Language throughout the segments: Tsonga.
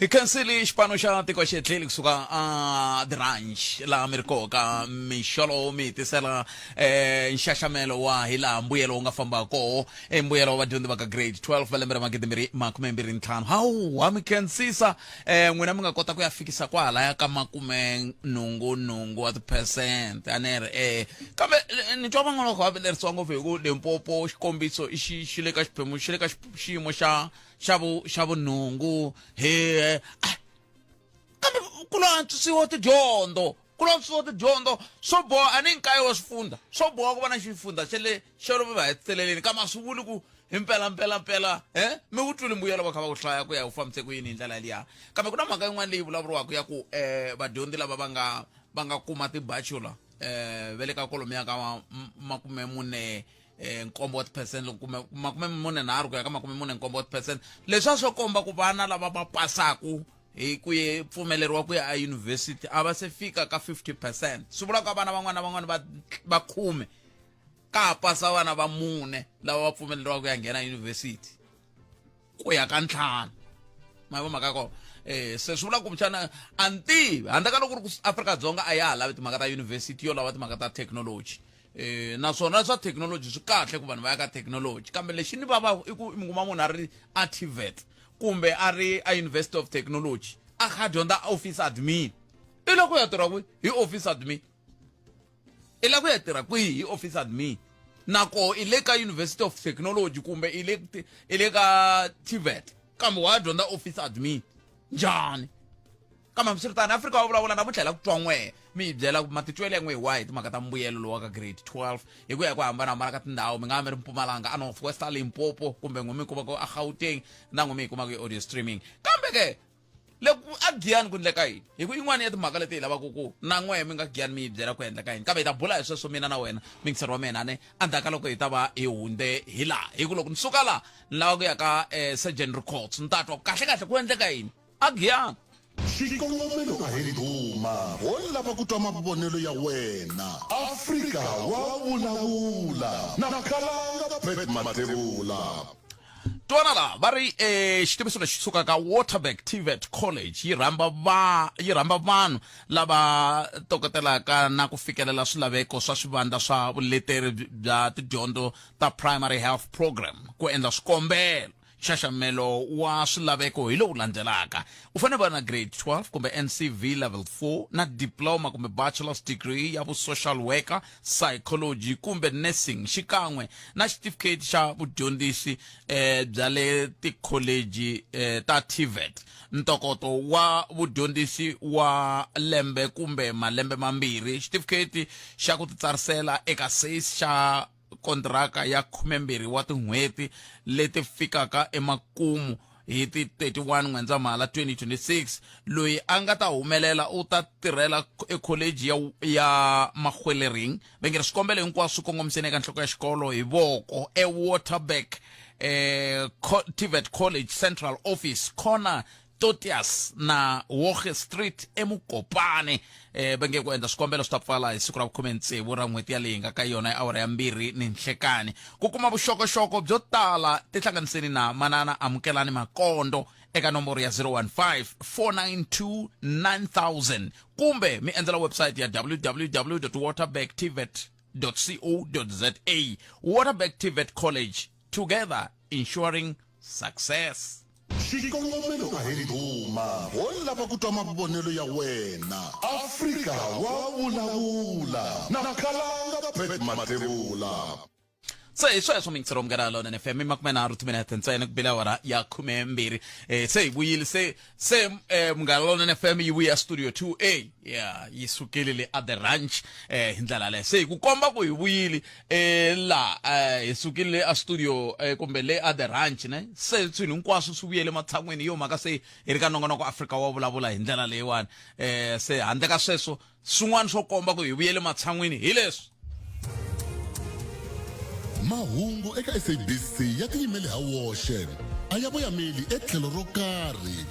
Hi khensile xipano xa tiko xietleli kusuka a the ranch laha mi ri koho ka mixolo mi hi tisela nxaxamelo wa hi laha mbuyelo wu nga famba koho e mbuyelo wa vadyondzi va ka grade 12 va lembe ra 2025. Hawu, ha mi khensisa n'wina mi nga kota ku ya fikisa kwahalaya ka makume nhungu nhungu wa tiphesente a ni ri kambe ni twa van'wana va kha va vilerisiwa ngopfu hi ku Limpopo xikombiso i xi xi le ka xiphemu xi le ka xiyimo xa xa vu xa vunhungu he ah, kambe ku lo antswisiwa tidyondzo ku lo antswisiwa tidyondzo swo boha a ni nkaye wa swifundza swo boha ku va na xifundza xa le xa lo va heteleleni kambe a swi vuli ku hi mpela mpela mpela he mi wu twile mbuyelo va kha va ku hlaya ku ya wu fambise ku yini hi ndlela liya. Kambe ku na mhaka yin'wana leyi vulavuriwaka ya ku vadyondzi lava va nga kuma ti-bachelor va le ka kwalomuya ka 47 wa ti-percent loko kume 43 ku ya ka 47 wa ti-percent. Leswi a swo komba ku vana lava va pasaku hi ku ye pfumeleriwa ku ya eyunivhesiti a va se fika ka 50%. Swi vula ku vana van'wana na van'wana va 10 ka ha pasa vana va 4 lava va pfumeleriwa ku ya nghena eyunivhesiti ku ya ka 5. Ma vo mhaka ya kona se swi vula kumbexana a ni tivi handle ka loko ku ri ku Afrika-Dzonga a ya ha lavi timhaka ta yunivhesiti yo lava timhaka ta thekinoloji. Naswona swa thekinoloji swi kahle ku vanhu va ya ka thekinoloji, kambe lexi ni vava i ku mi kuma munhu a ri a TVET kumbe a ri a University of Technology a kha a dyondza office admin. I lava ku ya tirha kwihi hi office admin? I lava ku ya tirha kwihi hi office admin? Nakoho i le ka University of Technology kumbe i le ka TVET, kambe wa dyondza office admin njhani? Kambe hambiswiritano, Afrika wa Vulavula namuntlha hi la ku twa n'wehe mi hi byela ku matitwelo ya n'we hi wahi timhaka ta mbuyelo lowu wa ka grade 12 hi ku ya hi ku hambanahambana ka tindhawu. Mi nga va mi ri Mpumalanga, a North West, a Limpopo, kumbe n'we mi kumaka a Gauteng na n'we mi yi kumaka hi audio streaming. Kambe ke le ku a Giyani ku endleka yini? Hi ku yin'wana ya timhaka leti hi lavaka ku na n'wehe mi nga Giyani mi yi byela ku endleka yini. Kambe hi ta bula hi sweswo mina na wena mingiseri wa mina ne endzhaku ka loko hi ta va hi hunde hi laha, hi ku loko ni suka laha ni lava ku ya ka Surgeon Records ni ta twa ku kahle kahle ku endleka yini a Giyani. Xikongomelo a hi ndhuma, ho lava ku twa mavonelo ya wena. Afrika wa Vulavula na Khalanga Pat Mathebula. Twana la va ri xitiviso lexi sukaka Waterberg TVET College yi rhamba va yi rhamba vanhu lava tokotelaka na ku fikelela swilaveko swa swivandla swa vuleteri bya tidyondzo ta Primary Health Program ku endla swikombelo. Nxaxamelo wa swilaveko hi lowu landzelaka. U fanele va na grade 12 kumbe NCV level 4 na diploma kumbe bachelor's degree ya vu-social worker, psychology kumbe nursing xikan'we na xitifiketi xa vudyondzisi bya le tikholeji ta TVET, ntokoto wa vudyondzisi wa lembe kumbe malembe mambirhi, xitifiketi xa ku titsarisela eka SACE xa kontiraka ya 12 wa tin'hweti leti fikaka emakumu hi ti 31 N'wendzamhala 2026. Loyi a nga ta humelela u ta tirhela ekholeji ya Mahwelereng. Va nge ri swikombelo hinkwaswo swi kongomiseni eka nhloko ya xikolo hi voko eWaterberg TVET College Central Office, corner Totias na Woge Street eMokopane. Va nge ku endla swikombelo swi ta pfala hi siku ra vukhume tsevu ra n'hweti yaleyi nga ka yona hi awara ya 2 ni nhlekani. Ku kuma vuxokoxoko byo tala tihlanganiseni na Manana Amukelani Makondo eka nomboro ya 015 492 9000 kumbe mi endzela website ya www.waterbergtvet.co.za. Waterberg TVET College, together ensuring success. Xikongomelo a hi ndhuma, ho lava ku twa mavonelo ya wena. Afrika wa Vulavula na Khalanga Pat Mathebula. Se hi sweswo mingisero Munghana Lonene FM i 30 timinete ntsena ku bile awara ya 12. Se hi vuyile se Munghana Lonene FM yi vuya studio 2A ya yi sukile le at the ranch hi ndlela yaleyo. Se hi ku komba ku hi vuyile la hi sukile le a studio kumbe le a the ranch ne se swilo hinkwaswo swi vuyele matshan'weni yo mhaka se hi ri ka nongonoko Afrika wa Vulavula hi ndlela leyiwani. Se handle ka sweswo swin'wana swo komba ku hi vuyele matshan'wini hi leswi. Mahungu eka SABC ya tiyimele ha woxe, a ya voyameli etlhelo ro karhi.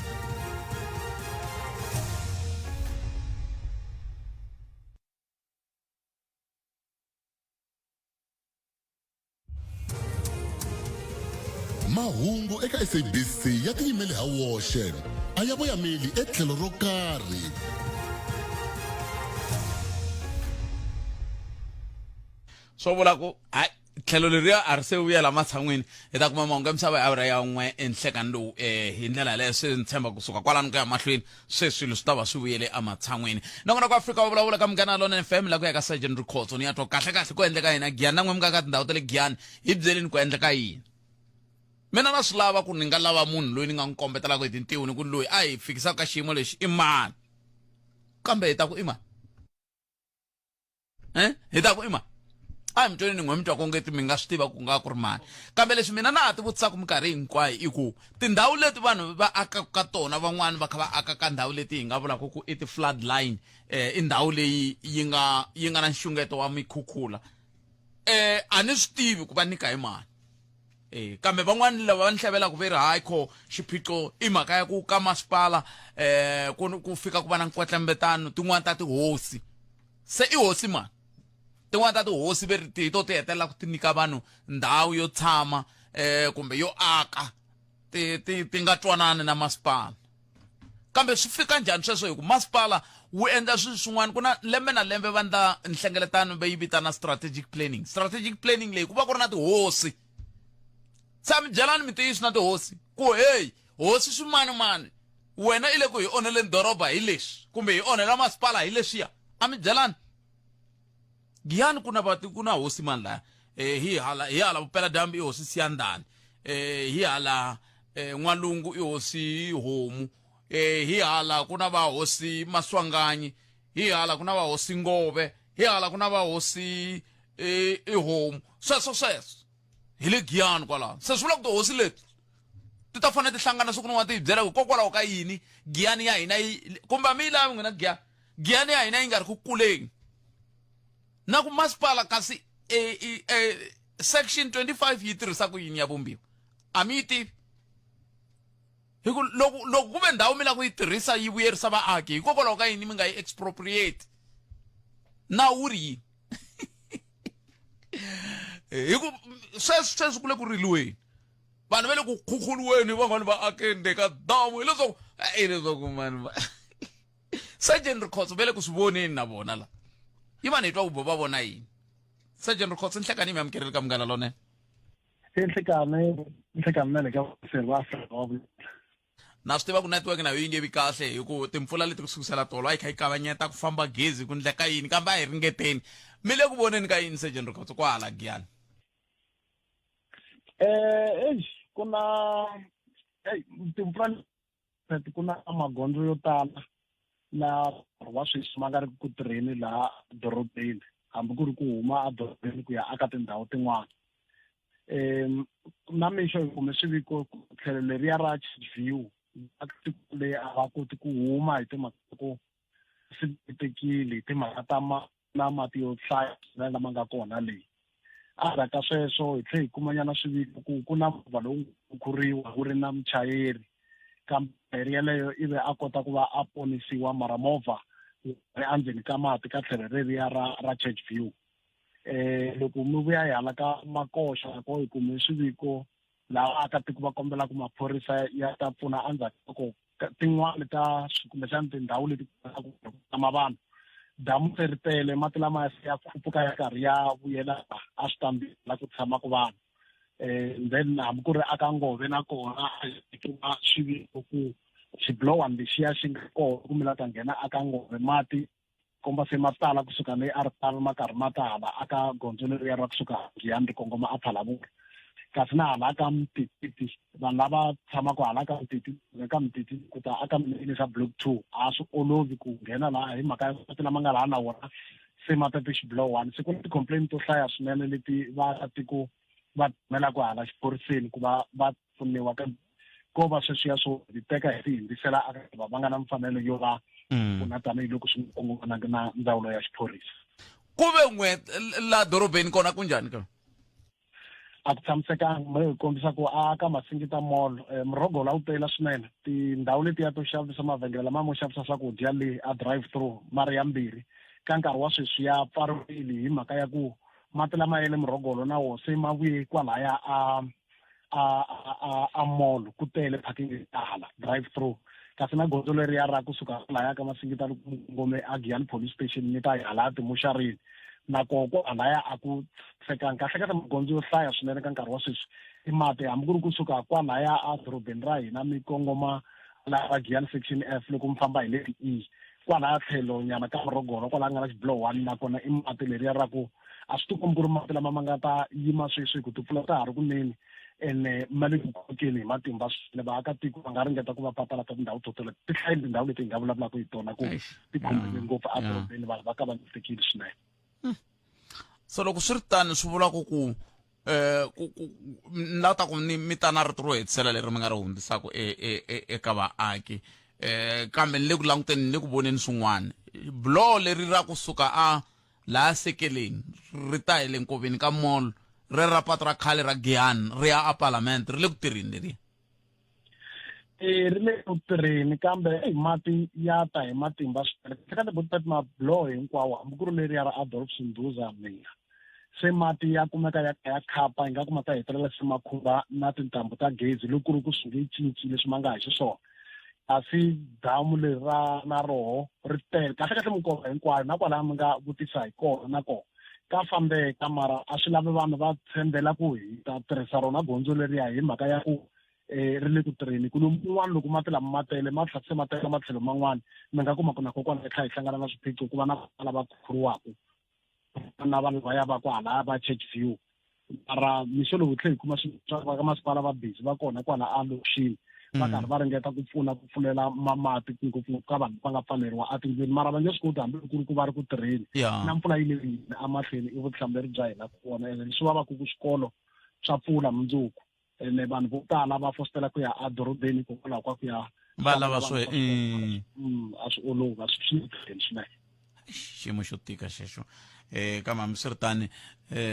Mahungu eka SABC ya tiyimele ha woxe, a ya voyameli etlhelo ro karhi. Swo vula ku hayi tlhelo leriya a ri se vuyela matshan'wini. Hi ta kuma mahungu ya misava hi awara ya n'we enhlekani lowu. Hi ndlela yaleyo se ni tshemba kusuka kwalano ku ya mahlweni se swilo swi ta va swi vuyele ematshan'wini. Nongonoko Afrika wa Vulavula ka Munghana Lonene FM la ku ya ka Surgeon Rikhotso ni ya twa kahle kahle ku endleka yini a Giyani na n'we mi nga ka tindhawu ta le Giyani, hi byeleni ku endleka yini. Mina na swi lava ku ni nga lava munhu loyi ni nga n'wi kombetelaka hi tintiho ni ku loyi a hi fikisaka ka xiyimo lexi i mani, kambe hi ta ku i mani? Hi ta ku i mani? A hi mi tweni ni n'we mi twa kongeti mi nga swi tiva ku nga ku ri mani, kambe leswi mina na ha ti vutisaka minkarhi hinkwayo i ku tindhawu leti vanhu va akaka ka tona, van'wani va kha va aka ka ndhawu leti hi nga vulaka ku i ti-flood line, i ndhawu leyi yi nga na nxungeto wa mikhukhula, a ni swi tivi ku va nyika hi mani. Kambe van'wani lava va ni hlavelaka ve ri hayi kho xiphiqo i mhaka ya ku ka masipala, ku fika ku va na nkwetlembetano tin'wani ta tihosi, se i hosi mani? Tin'wani ta tihosi ve ri ti to ti hetelela ku ti nyika vanhu ndhawu yo tshama, kumbe yo aka, ti nga twanani na masipala. Kambe swi fika njhani sweswo? Hi ku masipala wu endla swilo swin'wana, ku na lembe na lembe va ndla nhlengeletano va yi vitana strategic planning. Strategic planning leyi ku va ku ri na tihosi. Se a mi byelani mintiyiso na tihosi ku heyi hosi swimanimani, wena i le ku hi onheleni doroba hi leswi, kumbe hi onhela masipala hi leswiya. A mi byelani. Giyani ku na va ku na hosi mani laya? Hi hala vupeladyambu i hosi Siyandhani, hi hala n'walungu i hosi Homu, hi hala ku na va hosi Maswanganyi, hi hala ku na va hosi Ngove, hi hala ku na va hosi i Homu. Sweswo sweswo hi le Giyani kwalaho. Se swi vula ku tihosi leti ti ta fanele ti hlangana siku rin'wana ti hi byela ku hikokwalaho ka yini Giyani ya hina yi, kumbe a mi yi lavi n'wina Giyani, Giyani ya hina yi nga ri ku kuleni na ku masipala, kasi section 25 yi tirhisa ku yini ya vumbiwa a mi yi tivi? Hi ku loko ku ve ndhawu mi lava ku yi tirhisa yi vuyerisa vaaki, hikokwalaho ka yini mi nga yi expropriate? Nawu wu ri yini? Hi ku sweswi ku le ku riliweni, vanhu va le ku khukhuriweni, van'wani va ake ka damu, hileswaku mani va Sergeant Rikhotso va le ku swi voneni na vona la yi vanhu hi twa ku va vona yini. Sergeant Rikhotso, nhlekani mi amukeleli ka Munghana Lonene. Nhlekani, nhlekani na le ka vatirhi va Afrika wa. Na swi tiva ku network na yo yi nge vi kahle hi ku timpfula leti ku sukusela tolo a yi kha yi kavanyeta ku famba gezi ku ndleka yini, kambe a hi ringeteni. Mi le ku voneni ka yini, Sergeant Rikhotso, kwahala Giyani? Eish, ku na timpfula leti, ku na magondzo yo tala na wa sweswi ma nga ri ku tirheni laha dorobeni, hambi ku ri ku huma edorobeni ku ya aka tindhawu tin'wana. Na mixo hi kume swiviko tlhelo leriya ra View, tiko leyi a va koti ku huma hi timhaka ku swi tekile hi timhaka ta na mati yo hlaya swinene lama nga kona leyi. Endzhaku ka sweswo hi tlhela hi kumanyana swiviko ku ku na movha lowu khukhuriwa wu ri na muchayeri, kambe muchayeri yeleyo ivi a kota ku va a ponisiwa, mara movha wu ri endzeni ka mati ka tlhelo reriya ra Church View. Loko mi vuya hi hala ka Makoxa ko hi kume swiviko laha vaakatiko va kombelaka maphorisa ya ta pfuna endzhaku ka loko tin'wani ta kumbexana tindhawu leti ku tshama vanhu damu se ri tele mati lama ya khuphuka ya karhi ya vuyela a swi tambila la ku tshamaka vanhu. Then hambi ku ri aka Ngove na kona kuma swiviko ku xiblowani lexiya xi nga kona ku mi la ta nghena aka Ngove, mati komba se ma tala kusuka le a ri tala ma karhi ma ta hala aka gondzo leriya ra kusuka Giyani ri kongoma a Phalaborwa. Kasi na hala ka Mtititi, vanhu lava tshamaka hala ka Mtititi, ka Mtititi ku ta aka Minisa Block 2, a swi olovi ku nghena laha hi mhaka ya mati lama nga laha na wona se ma tate xiblowani. Se ku na ti-complaint to hlaya swinene leti vaakatiko va tumelaka hala xiphoriseni ku va va pfuniwa, kambe ko va sweswiya swo hi teka hi ti hindzisela aka va va nga na mfanelo yo va pfuna tanihiloko swi nga kongomananga na ndzawulo ya xiphorisa. Ku ve n'we la dorobeni kona ku njhani ka? A ku tshamisekanga. Mi hi kombisa ku a ka Masingita Mall, murhogolo a wu tele swinene. Tindhawu letiya to xavisa, mavhengele lama mo xavisa swakudya le a drive through ma ri yambirhi, ka nkarhi wa sweswi ya pfariwile hi mhaka ya ku mati lama ya le murhogolo na wo se ma vuye kwalaya a a a a mall ku tele parking yo tala drive through kasi na gondzo leriya ra kusuka laya ka Masingita loko mi kongome a Giyani police station mi ta hi hala timuxarini na koho ko halaya a ku tshamisekanga kahle kahle magondzo yo hlaya swinene ka nkarhi wa sweswi i mati hambi ku ri kusuka kwalaya a dorobeni ra hina mi kongoma laha va Giyani section F loko mi famba hi le E kwalaya tlhelo nyana ka Morogoro kwalaya nga na xibilohwani nakona i mati leriya ra ku a swi tikombi ku ri mati lama ma nga ta yima sweswi hi ku timpfula ta ha ri kunene ene ma le ku kokeni hi matimba swinene vaakatiko va nga ringeta ku va papalata tindhawu to toleto ti hlayile tindhawu leti hi nga vulavulaka hi tona ku ti khumbeke ngopfu edorobeni vanhu va kavanyetekile swinene So loko swi ri tano swi vula ku ku eh ku ku ni lava ta ku ni mi ta na rito ro hetisela leri mi nga ri hundzisaka e, e, e, eka vaaki eh kambe ni le ku languteni ni le ku voneni swin'wana buloho leri ra kusuka a laha sekeleni ri ta hi le nkoveni ka mall re ra pato ra khale ra Giyani ri ya a Parliament ri le ku tirheni leriya. E ri le ku tirheni kambe eyi mati ya ta hi matimba swinene kahlekahle botipet mabuloho hinkwawo hambi ku ri leriya ra Adolf Sunduza mina se mati ya kumeka ya ya khapa ingaku ma ta hetelela se ma khumba na tintambu ta gezi loko ku ri ku swi nge cinci leswi ma nga ha xiswona kasi damu leri ra na roho ri tele kahle kahle minkova hinkwayo na kwalaya mi nga vutisa hi kona na kona ka fambeka mara a swi lavi vanhu va tshembela ku hi ta tirhisa rona gondzo leriya hi mhaka ya ku um ri le ku tirheni ku lomu kun'wana loko mati lama ma tele ma tlhela se ma tela matlhelo man'wana mi nga kuma ku na kokwana hi tlhela hi hlangana na swiphiqo ku va na lava khukhuriwaka na vanhu va ya va kwalaya va Church View mara mixo lowu tlhe hi kuma swa va ka masipala va busy va kona kwala a lokixini va karhi va ringeta ku pfuna ku pfulela mamati ngopfungopfu ka vanhu va nga pfaleriwa etindlwini mara va nge swi koti hambi ku ri ku va ri ku tirheni na mpfula yi le emahlweni i vutihlamuleri bya hina ku vona ene leswi vavaka ku swikolo swa pfula mundzuku ene vanhu vo tala va fositela ku ya edorobeni hikokwalaho ka ku ya va lava swo a swi olovi a swi swi swinene. Xiyimo xo tika xexo kambe hambiswiritani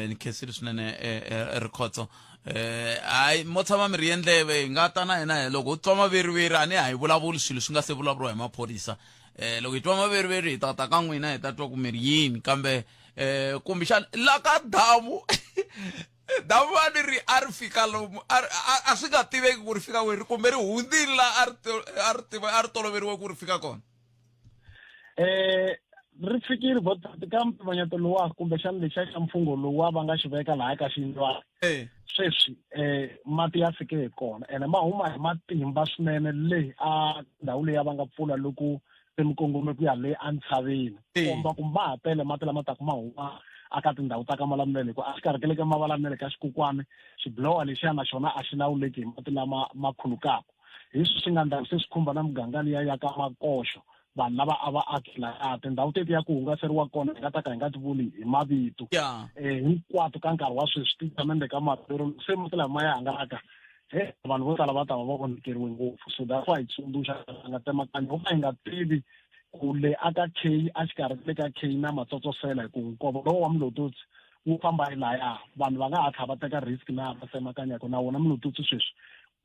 ni khensile swinene Rikhotso hayi mo tshama mi ri endleve hi nga ta na hina hi loko u twa maveriveri a ni ha yi vulavuli swilo swi nga se vulavuriwa hi maphorisa loko hi twa maveriveri hi ta ta ka n'wina hi ta twa ku mi ri yini kambe kumbexana la ka damu damu a ni ri a ri fika lomu a swi nga tiveki ku ri fika kwihi kumbe ri hundzile la a ri a ri tiva a ri toloveriwe ku ri fika kona. Ri fikile but ka mpimanyeto luwa kumbexana lexiya xa mfungho luwa va nga xi veka lahaya ka xiyindlwana sweswi mati ya fike hi kona ene ma huma hi matimba swinene le a ndhawu leyi va nga pfula loko se mi kongome ku ya le entshaveni komba ku ma ha tele mati lama taka ma huma aka tindhawu ta ka Malamulele hikuva exikarhi ka le ka Malamulele ka Xikukwani xibilowa lexiya na xona a xi lawuleki hi mati lama ma khulukaka hi swi swi nga ndhawu se swi khumba na muganga liya ya ka Makoxo vanhu lava a va aki laya tindhawu teti ya ku hungaseriwa kona hi nga ta ka hi nga ti vuli hi mavito hinkwato ka nkarhi wa sweswi ti tshamende ka mati lero se mati lama ya hangalaka he vanhu vo tala va ta va va onhakeriwe ngopfu so that's why hi tsundzuxa va nga tsemakanya ho ka hi nga tivi ku le aka K a xikarhi le ka K na Matsotsosela hi ku nkova lowu wa Mlototsi wu famba hi laya vanhu va nga ha tlha va teka risk na va tsemakanyaka na wona Mlototsi sweswi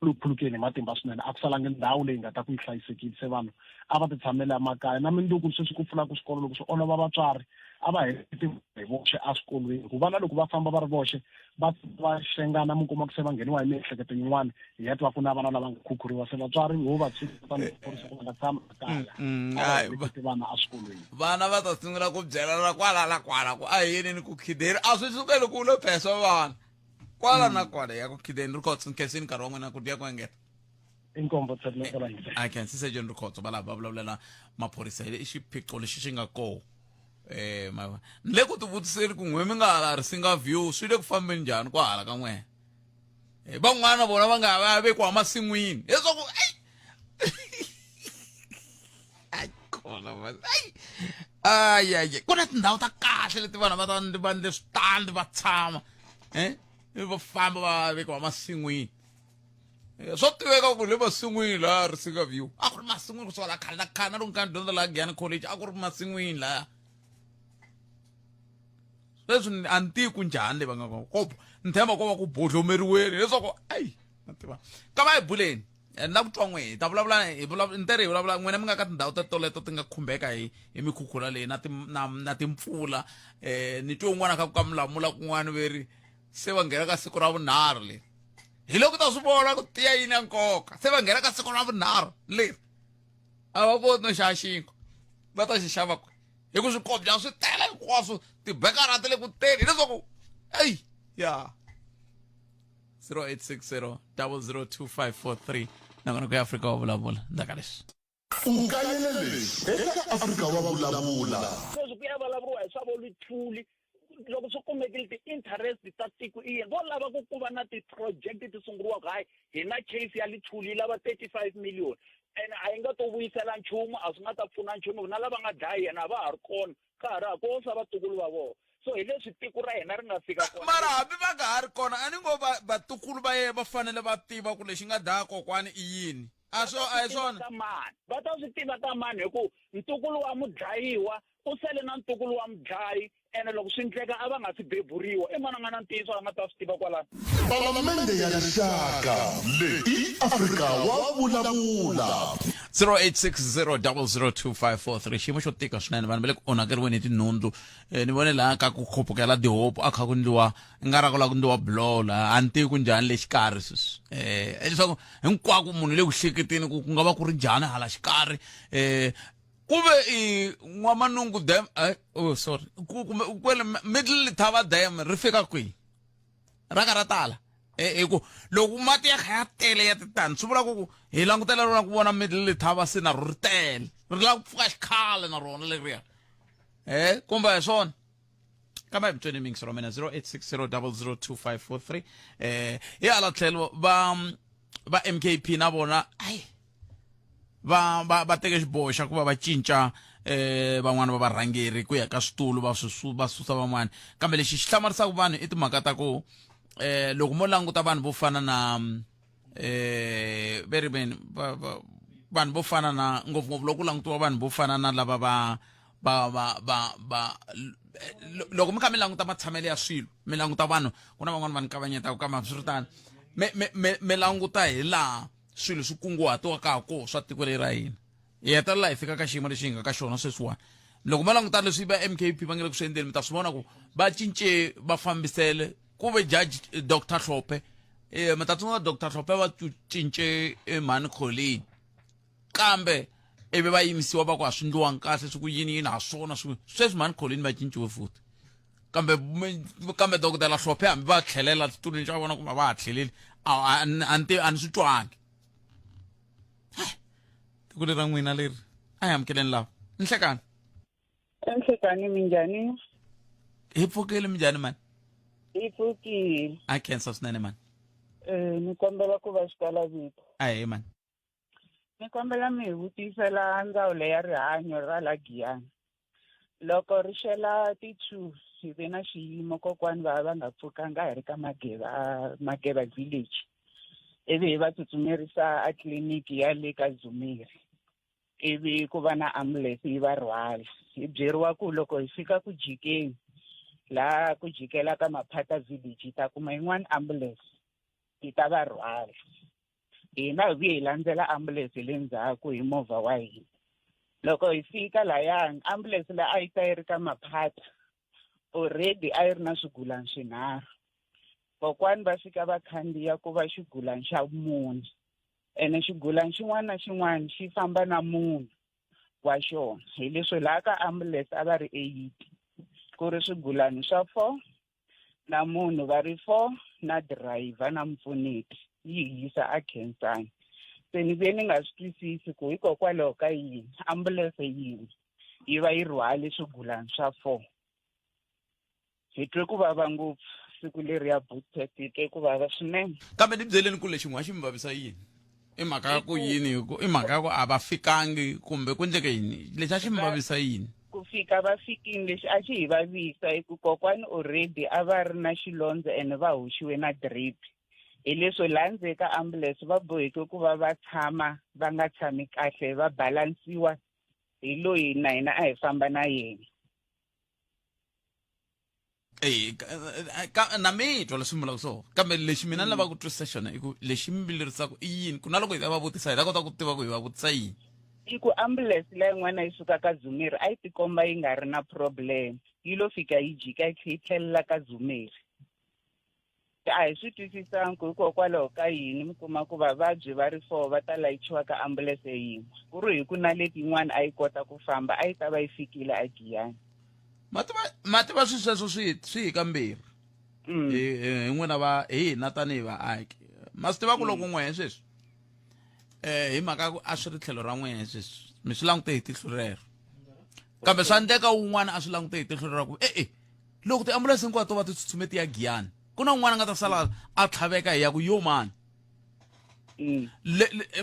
wu le khulukeni hi matimba swinene a ku salangi ndhawu leyi nga ta ku yi hlayisekile se vanhu a va ti tshamele emakaya na minduku sweswi ku pfulaka swikolo loko swi olova vatswari a va heleketi hi voxe eswikolweni ku vana loko va famba va ri voxe va va xengana mi kuma ku se va ngheniwa hi miehleketo yin'wana hi ya twa ku na vana lava nga khukhuriwa se vatswari ho va tsundzuxa ku va nga tshami ekaya a va heleketi vana eswikolweni vana va ta sungula ku byelana kwala na kwala ku a hi yeneni ku khideni a swi sukeli ku lo pheswa vana kwala na kwala ya ku khideni Rikhotso nkhensini nkarhi wa n'wina ku dya ku engeta. Inkombo tshelela a khensi Sergeant Rikhotso va lava va vulavulela maphorisa i xiphiqo lexi xi nga koho ma ni le ku tivutiseni ku n'we mi nga hala Risinga View swi le ku fambeni njhani kwa hala ka n'we van'wana vona va nga va vekiwa masin'wini leswaku ai ai kona ai ai ai ku na tindhawu ta kahle leti vanhu va ta va endle switandi va tshama va famba va vekiwa masin'wini swa tiveka ku le masin'wini laha Risinga View a ku ri masin'wini kusuka la khale na khale na loko ni kha ni dyondza laha Giyani College a ku ri masin'wini laya sweswi a ni tivi ku njhani le va nga kona ko ni themba ko va ku bodlomeriweni leswaku ayi na tiva ka va hi buleni ni la ku twa n'we hi ta vulavula hi vulavula ni tere hi vulavula n'wina mi nga ka tindhawu ta toleto ti nga khumbeka hi hi mikhukhula leyi na na na timpfula ni twe un'wana ka ku ka mulamula kun'wana ve ri se va nghena ka siku ra vunharhu leri. Hi loko ta swi vona ku tiya yini ya nkoka. Se va nghena ka siku ra vunharhu leri a va koti no xava xinkwa, va ta xi xava kwihi? Hi ku swikobya swi tele hinkwaswo, tibekara ti le ku teni, hileswaku eyi ya 0860 002543 nakona ku ya Afrika wa vulavula ndzhaku ka leswi. U kayele leswi eka Afrika wa Vulavula. Sweswi ku ya vulavuriwa hi swa vo Luthuli, loko swi kumekile ti-interest ta tiko i yini? Vo lava ku ku va na ti-project ti sunguriwaka, hayi hi na case ya Luthuli yi lava 35 million ene a yi nga to vuyisela nchumu, a swi nga ta pfuna nchumu, na lava nga dlaya yena a va ha ri kona, ka ha ri hava ko sa vatukulu va vona. So hi leswi tiko ra hina ri nga fika kona. Mara hambi va nga ha ri kona, a ni ngo vatukulu va yena va fanele va tiva ku lexi nga dlaya kokwani i yini. A swo a hi swona. Ka mani? Va ta swi tiva ka mani hi ku ntukulu wa mudlayiwa u sele na ntukulu wa mudlayi, ene loko swi ndleka a va nga si beburiwa. I mani a nga na ntiyiso a nga ta swi tiva kwalano? Palamende ya Rixaka, leyi i Afrika wa Vulavula. 0860002543 xiyimo xo tika swinene, vanhu va le ku onhakeriweni hi tinhundzu. Ni vone laha ka ku khupukela tihopu a kha ku ndliwa nga ra ku lava ku ndliwa buloho laha, a ni tivi ku njhani le xikarhi sweswi. Leswaku hinkwako munhu le ku hleketeni ku ku nga va ku ri njhani hala xikarhi. Ku ve i N'wamanungu dam, oh sorry, ku kumbe kwele Middle Letaba Dam ri fika kwihi, ra ka ra tala. Hi ku loko mati ya kha ya tele ya titani, swi vula ku hi langutela rona ku vona Middle Letaba se na ro ri tele, ri lava ku pfuka xikhale na rona leriya. Kumbe hi swona kambe hi mitsweni mingisi ra mina 0860002543. Hi hala tlhelo va MKP na vona ai va teke xiboho xa ku va va cinca van'wana va varhangeri ku ya ka switulu, va swi va susa van'wana. Kambe lexi xi hlamarisaka vanhu i timhaka ta ku loko mo languta vanhu vo fana na ve ri mini, vanhu vo fana na, ngopfungopfu loko ku langutiwa vanhu vo fana na lava va va va va va loko mi kha mi languta matshamelo ya swilo, mi languta vanhu, ku na van'wana va ni kavanyetaka, kambe hambiswiritano mi languta hi laha swilo swi kunguhatiwaka ha kona swa tiko leri ra hina, hi hetelela hi fika ka xiyimo lexi hi nga ka xona sweswiwani. Loko mo languta leswi va MKP va nga le ku swi endleni, mi ta swi vona ku va cince va fambisele ku ve judge Dr Hlophe. Mi ta tsundzuka Dr Hlophe va cince mhani Colleen, kambe ivi va yimisiwa va ku a swi ndliwangi kahle, swi ku yini yini ha swona swi sweswi mhani Colleen va cinciwe futhi, kambe dokodela Hlophe hambi va tlhelela xitulwini xa vona kumbe va ha tlheleli, a ni a ni swi twangi. Tiko leri ra n'wina leri a hi amukeleni lava nhlekani. Nhlekani, minjhani? Hi pfukile, minjhani mani? Hi pfukile. A khensa swinene mani. Ni kombela ku va xikala vito. Ahee mani. Ni kombela mi hi vutisela ndzawulo ya rihanyo ra la Giyani. Loko ri xela ti-2 hi ve na xiyimo kokwani va va nga pfukanga hi ri ka Mageva, Mageva village. Ivi hi va tsutsumerisa a tliliniki ya le ka Dzumeri. Ivi ku va na ambulance yi va rhwala. Hi byeriwa ku loko hi fika ku jikeni laha ku jikela ka Maphata village hi ta kuma yin'wana ambulance yi ta va rhwala. Hina hi vuye hi landzela ambulance le ndzhaku hi movha wa hina. Loko hi fika layani ambulance leyi a yi ta yi ri ka Maphata already a yi ri na swigulani swinharhu. Kokwani va fika va khandziya ku va xigulani xa mune, ene xigulani xin'wana na xin'wana xi famba na munhu wa xona. Hi leswi laha ka ambulance a va ri 8, ku ri swigulani swa 4 na munhu va ri 4 na driver na mpfuneti, yi hi yisa a Khensani. Se ni ve ni nga swi twisisi ku hikokwalaho ka yini ambulance yin'we yi va yi rhwale swigulani swa 4. Hi twe ku vava ngopfu siku leriya Bookpet, hi twe ku vava swinene. Kambe ni byeleni ku lexi n'wa xi mi vavisa yini? I mhaka ya ku yini? I mhaka ya ku a va fikangi kumbe ku endleke yini? Lexi a xi mi vavisa yini? Ku fika va fikini, lexi a xi hi vavisa i ku kokwani already a va ri na xilondza ene va hoxiwe na drip. Hi leswo laha ndzeni ka ambulance va boheke ku va va tshama va nga tshami kahle, va balansiwa hi loyi na hina a hi famba na yena. Ka na mi twa leswi mi vulaka swona, kambe lexi mina ni lavaka ku twisisa xona i ku lexi mi vilerisaka i yini, ku na loko hi ta va vutisa hi ta kota ku tiva ku hi va vutisa yini. I ku ambulance leyi yin'wana yi suka ka Dzumeri a yi tikomba yi nga ri na problem, yi lo fika yi jika yi tlhe yi tlhelela ka Dzumeri. A hi swi twisisanga ku hikokwalaho ka yini mi kuma ku vavabyi va ri 4 va ta layichiwa ka ambulense yin'we, ku ri hi ku na leti yin'wana a yi kota ku famba a yi ta va yi fikile a Giyani. Ma tiva, ma tiva swi sweswo swi swi hi kambirhi. Hi hi n'wina va hi hina tanihi vaaki. Ma swi tiva ku loko n'wehe sweswi eh hi mhaka ku a swi ri tlhelo ra n'wehe sweswi mi swi langute hi tihlo rero. Kambe swa endleka wun'wana a swi langute hi tihlo ra ku e-e loko tiambulense hinkwato va ti tsutsume ti ya Giyani ku na un'wana a nga ta sala a tlhaveka hi ya ku yo mani.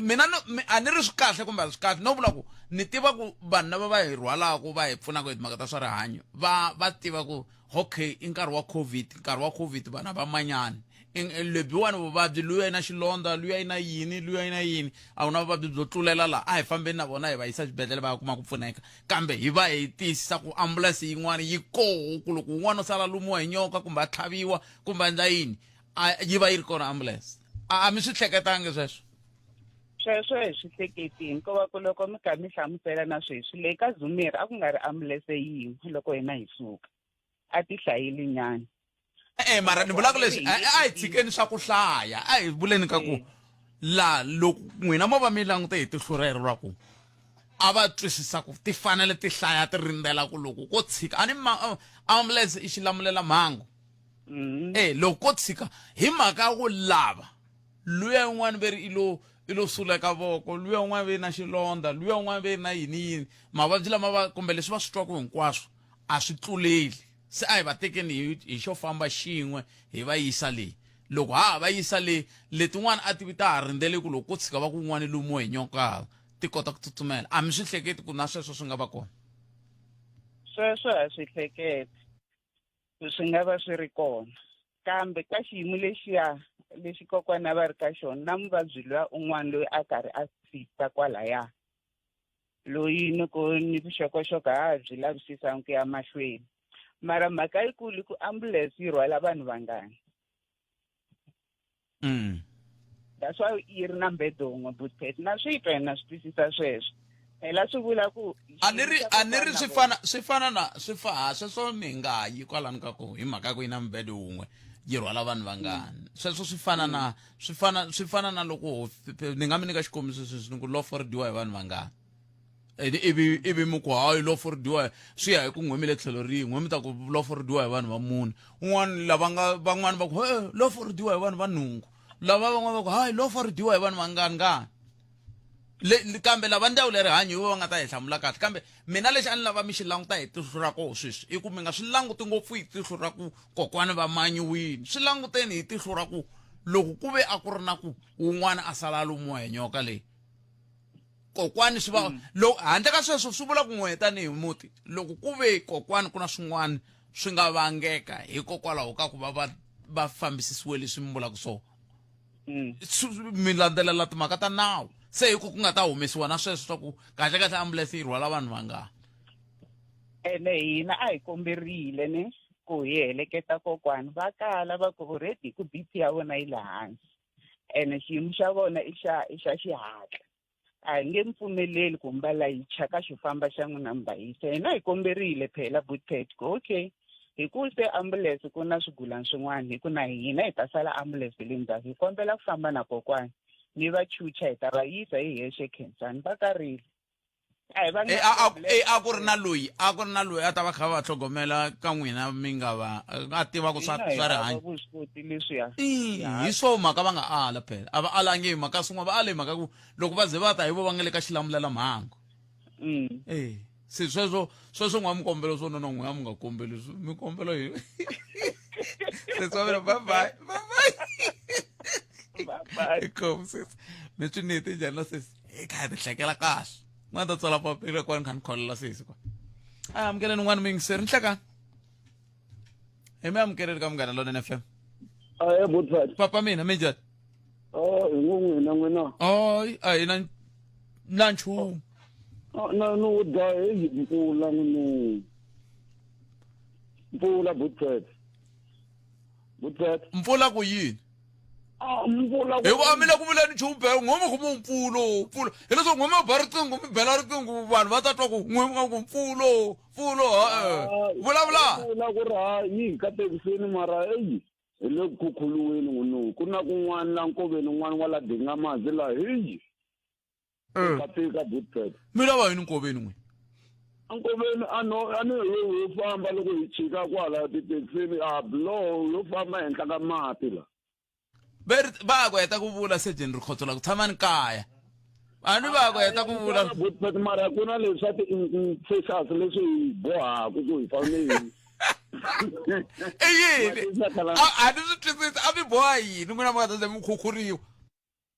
Mina a ni ri swi kahle kumbe a swi kahle, no vula ku ni tiva ku vanhu lava va hi rhwalaka va hi pfunaka hi timhaka ta swa rihanyo va va tiva ku okay i nkarhi wa COVID, nkarhi wa COVID vanhu a va manyani, lebyiwani vuvabyi luya yi na xilondza, luya yi na yini, luya yi na yini, a wu na vuvabyi byo tlulela la, a hi fambeni na vona hi va yisa xibedhlele va ya kuma ku pfuneka, kambe hi va hi tiyisisa ku ambulense yin'wana yi koho ku loko un'wana o sala lumiwa hi nyoka kumbe a tlhaviwa kumbe a endla yini, a yi va yi ri kona ambulense. A mi swi hleketangi sweswo? Sweswo hi swi hleketini, ko va ku loko mi kha mi hlamusela na sweswi le ka Zumeri a ku nga ri ambulense yin'we loko hina hi suka, a ti hlayile nyana. E-e, mara ni vulaka leswi, a hi tshikeni swa ku hlaya, a hi vuleni ka ku la loko n'wina mo va mi langute hi tihlo rero ra ku a va twisisa ku ti fanele ti hlaya ti rindzela ku loko ko tshika a ni ambulance i xilamulela mhangu. E loko ko tshika hi mhaka ya ku lava luya yin'wana ve ri i lo i lo suleka voko, luya un'wana ve na xilondza, luya un'wana ve na yini yini, mavabyi lama va kumbe leswi va swi twaka hinkwaswo a swi tluleli. Se a hi va tekeni hi xo famba xin'we hi va yisa le. Loko ha ha va yisa le, letin'wana a ti vi ta ha rindzele ku loko ko tshika va ku un'wana i lumiwe hi nyoka ti kota ku tsutsumela. A mi swi hleketi ku na sweswo swi nga va kona? Sweswo ha swi hleketa ku swi nga va swi ri kona, kambe ka xiyimo lexiya lexi kokwana va ri ka xona na muvabyi luya un'wana loyi a karhi a fita kwalaya, loyi ni ku ni vuxokoxoko ha byi lavisisanga ku ya mahlweni, mara mhaka yikulu i ku ambulance yi rhwala vanhu vangani. That's why yi ri na mbedo wun'we Bootpet. Na swi twa na swi twisisa sweswo. Phela swi vula ku A ni ri a ni ri swi fana swi fana na swi fa ha sweswo mi nga yi kwalano ka ku hi mhaka ku yi na mbedo wun'we yi rhwala vanhu vangani. Sweswo swi fana na swi fana swi fana na loko ni nga mi nyika xikombiso sweswi ni ku lofo ri dyiwa hi vanhu vangani. Ivi ivi mi ku hayi lofo ri dyiwa swi ya hi ku n'we mi le tlhelo rin'we mi ta ku lofo ri dyiwa hi vanhu va mune, un'wana lava nga van'wani va ku he lofo ri dyiwa hi vanhu va nhungu, lava van'wana va ku hayi lofo ri dyiwa hi vanhu vangani ngani. Le kambe lava ndzawulo ya rihanyo hi vo va nga ta hi hlamula kahle, kambe mina lexi a ni lava mi xi languta hi tihlo ra koho sweswi i ku mi nga swi languti ngopfu hi tihlo ra ku kokwani va manyiwile, swi languteni hi tihlo ra ku loko ku ve a ku ri na ku wun'wana a sala a lumiwa hi nyoka leyi kokwani swi va loko handle ka sweswo swi vula ku n'we tanihi muti loko ku ve kokwani ku na swin'wana swi nga vangeka hikokwalaho ka ku va va va fambisisiwe leswi mi vulaka swona, mi landzelela timhaka ta nawu se hi ku ku nga ta humesiwa na sweswo swa ku kahle kahle ambulense yi rhwala vanhu vangani. Ene hina a hi komberile ne ku hi heleketa kokwani, va kala va ku already ku BP ya vona yi le hansi ene xiyimo xa vona i xa i xa xihatla, a hi nge mi pfumeleli ku mi va layicha ka xo famba xa n'wina mi va yisa. Hina hi komberile phela Bootpet ku okay hi ku se ambulance ku na swigulani swin'wana hi ku na hina hi ta sala ambulance le ndzhaku, hi kombela ku famba na kokwani mi va chucha hi ta va yisa hi hexe Khensani. Va karile. A hi va E, a, a, e, a ku ri na loyi a ku ri na loyi a ta va kha va tlhogomela ka n'wina mi nga va a tiva ku swa swa rihanyo. Vuswikoti leswiya. Hi swo mhaka va nga ala phela a va alangi hi mhaka swin'wana, va ale hi mhaka ku loko va ze va ta hi vo va nga le ka xilamulela mhangu. E se sweswo sweswo n'wa mi kombela swona na n'wina mi nga kombeli mi kombela hi sesi wa mina. Bye bye bye bye. Inkomu sesi, mi swi nete njhani na sesi? Hi kha hi ti hlekela kahle, n'wana ta tsala papila kwani kha ni kholela sesi kwa. A amukeleni n'wana muyingiseri nhlekani, hi mi amukeleni ka Munghana Lonene FM. Ahe Bootpet. Papa mina, mi njhani? Oh, hi ngo n'wina n'wina. Hayi, a hi na na nchumu. Na no u dya hi mpfula n'wini. Mpfula Bootpet. Bootpet. Mpfula ku yini? Ah, mpfula hi ku a mi le ku vuleni nchumu be n'we mi ku mpfulo mpfulo hileswaku n'we mi ba riqingho mi bela riqingho vanhu va ta twa ku n'we mi nga ku mpfulo mpfulo ha vulavula. Mpfula ku ri ha yi hi katekisini mara eyi. Hi le ku khukhuluweni n'wini. Ku na kun'wana la nkoveni un'wana wa la Dingamazi la heyi. Ka tika Bootpet. Mi lava yini nkoveni n'wina? Nkoveni a no a ni yo yo famba loko hi chika kwala tithekisini a biloho yo famba henhla ka mati la. Ve ri va ku heta ku vula Surgeon Rikhotso la ku tshamani kaya. A ni va ku heta ku vula. Bootpet mara ku na leswi swa ti-infectious leswi hi bohaka ku hi fanele hi I yini? A a ni swi twisisi a mi boha yini n'wina mi nga ta ze mi khukhuriwa.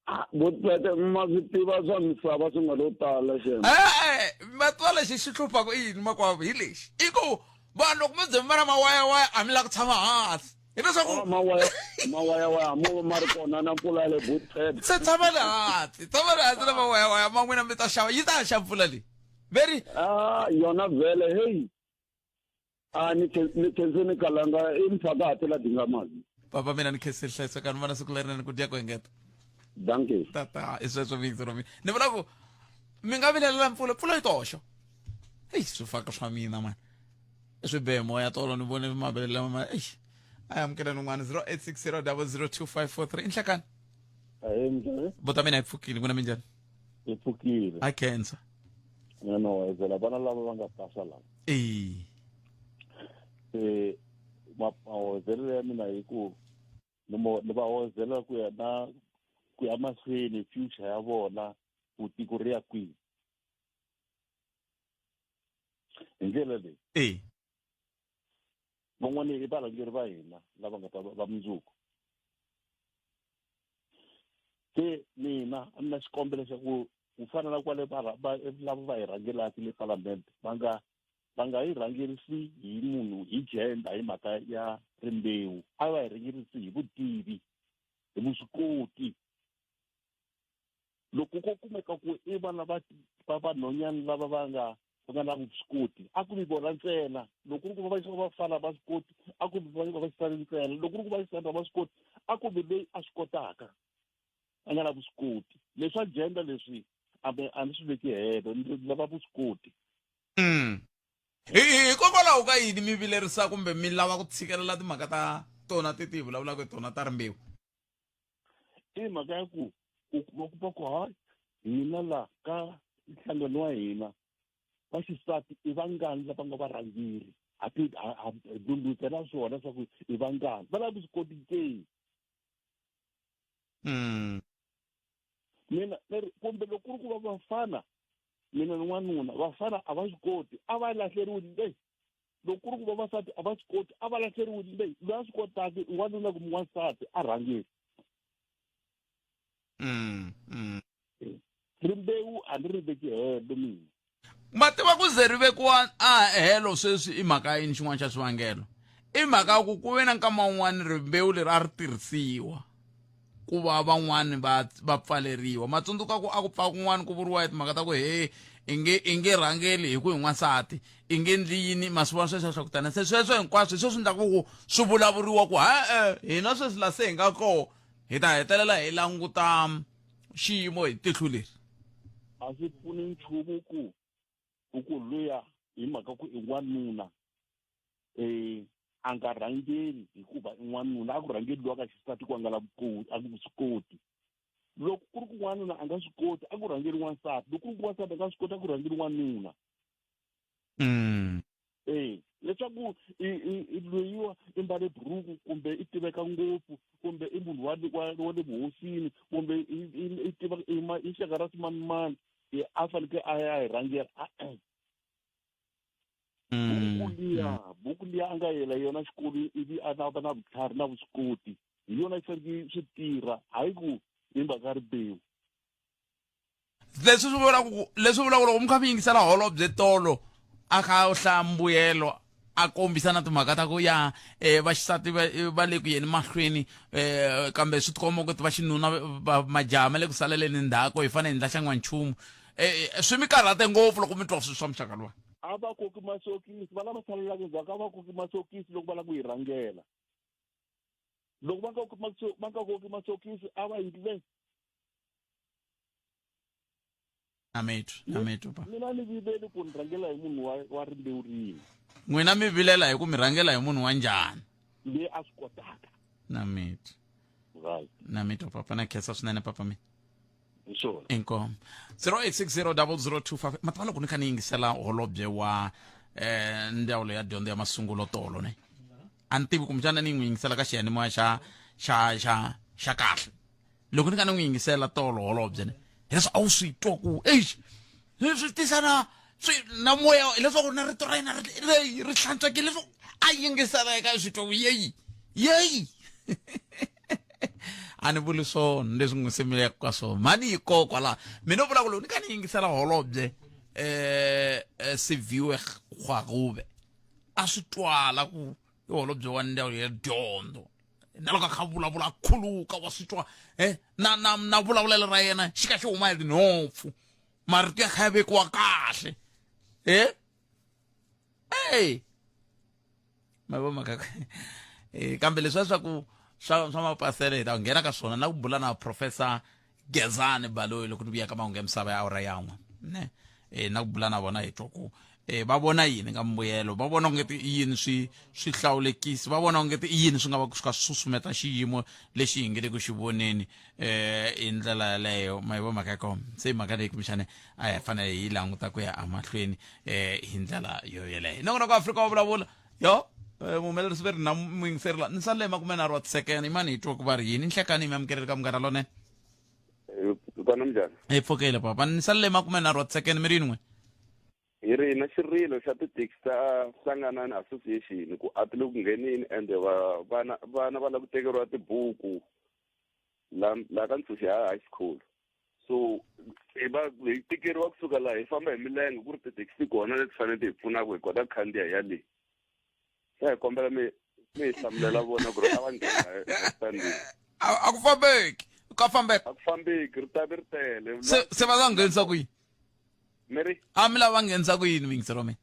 Ah, Bootpet ma swi tiva swa misava swi nga lo tala xem. E-e ma tiva lexi xi hluphaka i yini makwavo hi lexi i ku vanhu loko mi ze mi va na mawayawaya a mi la ku tshama hansi hileswaku Ah, mawaya mawayawaya mo ma ri kona na mpfula ya le Bootpet. Se tshamani hansi tshamani hansi na mawayawaya ma n'wina mi ta xava yi ta xa mpfula leyi ve ri Ah, yona vhele hey. A ni ni khense ni kalanga i mphakati la Dingamazi. Papa mina ni khensile hlayisekani va na siku lerinene ku dya ku engeta. Dankie. Tata i sweswo vito ra mina ni vula ku mi nga vilelela mpfula mpfula yi toxo eyi swifaka swa mina mani i swi be moya tolo ni vone mavelelo lama ma eyi a amukeleni un'wana 0860 002543 i nhlekani Ahee minjhani? Bota mina hi pfukile n'wina minjhani? Hi pfukile. A khensa. Mina no hoyozela vana lava va nga pasa lava. Ee. Se mahoyozelelo ya mina hi ku ni mo ni va hoyozela ku ya na ku ya mahlweni future ya vona ku tiko ri ya kwihi. Hi ndlela leyi. Ee. Van'wana i varhangeri va hina lava nga ta va mundzuku. Se mina a ni na xikombelo xa ku ku fana na kwale va va lava va hi rhangelaka le palamende va nga va nga yi rhangerisi hi munhu hi gender hi mhaka ya rimbewu a va hi rhangerisi hi vutivi hi vuswikoti loko ko kumeka ku i vana va va vanhwanyana lava va nga va nga na vuswikoti a ku vi vona ntsena loko ku ri ku va va vafana va swi koti a ku vi va vaxisati ntsena loko ku ri ku vaxisati va swi koti a ku vi loyi a swi kotaka a nga na vuswikoti leswa gender leswi a a ni swi veki helo ni lava vuswikoti mm. Hikokwalaho ka yini mi vilerisa kumbe mi lava ku tshikelela timhaka ta tona ti ti vulavulaka hi tona ta rimbewu I mhaka ya ku u kuma ku va ku hayi hina la ka nhlangano wa hina va xisati i vangani lava nga varhangeri ha ti ha lundluta na swona swa ku i vangani va lava vuswikoti ke mm. Mina ni ri kumbe loko ku ri ku va vafana mina ni n'wanuna vafana a va swi koti a va lahleriwi leyi loko ku ri ku vavasati a va swi koti a va lahleriwi leyi loyi a swi kotaka n'wanuna kumbe n'wansati a rhangeri mm, mm. Rimbewu a ni ri veki helo mina. Ma tiva ku ze ri vekiwa a helo sweswi i mhaka yini xin'wana xa swivangelo i mhaka ya ku ku ve na nkama wun'wana rimbewu leri a ri tirhisiwa ku va van'wani va va pfaleriwa ma tsundzuka ku a ku pfa kun'wana ku vuriwa hi timhaka ta ku he i nge i nge rhangeli hi ku hi n'wansati i nge ndli yini ma swi vona sweswo swa ku tana se sweswo hinkwaswo hi sweswi endlaka ku swi vulavuriwa ku ha-e hina sweswi la se hi nga koho hi ta hetelela hi languta xiyimo hi tihlo leri. A swi pfuni nchumu ku u ku luya hi mhaka ku i n'wanuna um a nga rhangeli hikuva i n'wanuna a ku rhangeli luwa ka xisati ku a nga la a swi koti loko ku ri ku n'wanuna a nga swi koti a ku rhangeli n'wansati loko ku ri ku n'wansati a nga swi koti a ku rhangeli n'wanuna mm. E leswaku i i loyiwa i mbale buruku kumbe i tiveka ngopfu kumbe i munhu wa wa wa le vuhosini kumbe i i tiva i ma i xaka ra swimanimani a fanekele a ya hi rhangela e-e buku liya buku liya a nga yela yona xikolo ivi a na va na vutlhari na vuswikoti hi yona yi fanekele swi tirha hayi ku hi mhaka ya rimbewu Leswi swi vulaka ku leswi vulaka loko mi kha mi yingisela holobye tolo a kha a hlaya mbuyelo a kombisa na timhaka ta ku ya um vaxisati va va le ku yeni mahlweni um kambe swi tikomba ku va xinuna va majaha ma le ku saleleni ndzhaku hi fanele hi endla xa n'wanchumu um swi mi karhate ngopfu loko mi twa swilo swa muxaka luwa. A va koki masokisi va lava salelaka ndzhaku a va koki masokisi loko va lava ku yi rhangela loko va nga koki va nga koki masokisi a va yi le Amethu, amethu pa. Mina ni vileli ku ni rhangela hi munhu wa, wa rimbewu rin'we. N'wina mi vilela hi ku mi rhangela hi munhu wa njhani? Loyi a swi kotaka. Na mitwa. Right. Na mitwa papa, na khensa swinene papa mina. Hi swona. Inkomu. 08600025 mativa loko ni kha ni yingisela holobye wa eh ndzawulo ya dyondzo ya masungulo tolo ne a ni tivi kumbexana ni n'wi yingisela ka xiyanimoya xa xa xa xa kahle loko ni kha ni n'wi yingisela tolo holobye ne hileswi a wu swi twa ku eish swi tisa na swi na moya hileswaku na rito ra yena ri ri hlantswekile leswaku a yingisela eka swi twa ku yeyi yeyi a ni vuli swona leswi n'wi simileke ka swona mhani yi koo kwalaho mina vula ku loko ni kha ni yingisela holobye um siviwe gwarube a swi twala ku i holobye wa ndzawulo ya dyondzo na loko a kha vulavula a khuluka wa swi twa um na na na vulavulelo ra yena xi ka xi huma hi tinhompfu marito ya kha ya vekiwa kahle e ey ma vo mhaka eh kambe leswiya swa ku swa swa mapasele hi ta nghena ka swona na ku bula na professor Gezani Baloyi loko ni vuya ka mahungu ya misava ya awara yan'we ne eh na ku bula na vona hi twa ku eh va vona yini ka mbuyelo va vona ongeti i yini swi swi hlawulekisi va vona ongeti i yini swi nga va swi kha swi susumeta xiyimo lexi hi nge le ku xi voneni eh hi ndlela yaleyo ma yi vo mhaka ya kona se hi mhaka leyi kumbexani a hi fanele hi yi languta ku ya emahlweni eh hi ndlela yo yeleyo nongonoko Afrika wa vulavula yo eh, muhumelerisi ve ri na muyingiseri la ni sale makumenharhu wa tisekene imani hi twa ku va ri yini nhlekani mi amukeleli ka munghana lonene Kona minjhani? Hi pfukile papa ni salele makumenharhu wa tisekene mi ri yini n'we Hi ri na xirilo xa tithekisi ta Hlanganani Association ku a ti le ku ngheneni ende va vana vana va lava ku tekeriwa tibuku la la ka Ntshuxi ha high school so hi va hi tikeriwa kusuka laha hi famba hi milenge ku ri tithekisi kona leti fanele ti hi pfunaka hi kota ku khandziya hi ya le se hi kombela mi mi hi hlamulela vona ku ri a va nghena estandini a ku fambeki ka fambeka a ku fambeki ri tabe ri tele se se va nga nghenisa ku yini mi ri a mi lava va nghenisa ku yini muyingiseri wa mina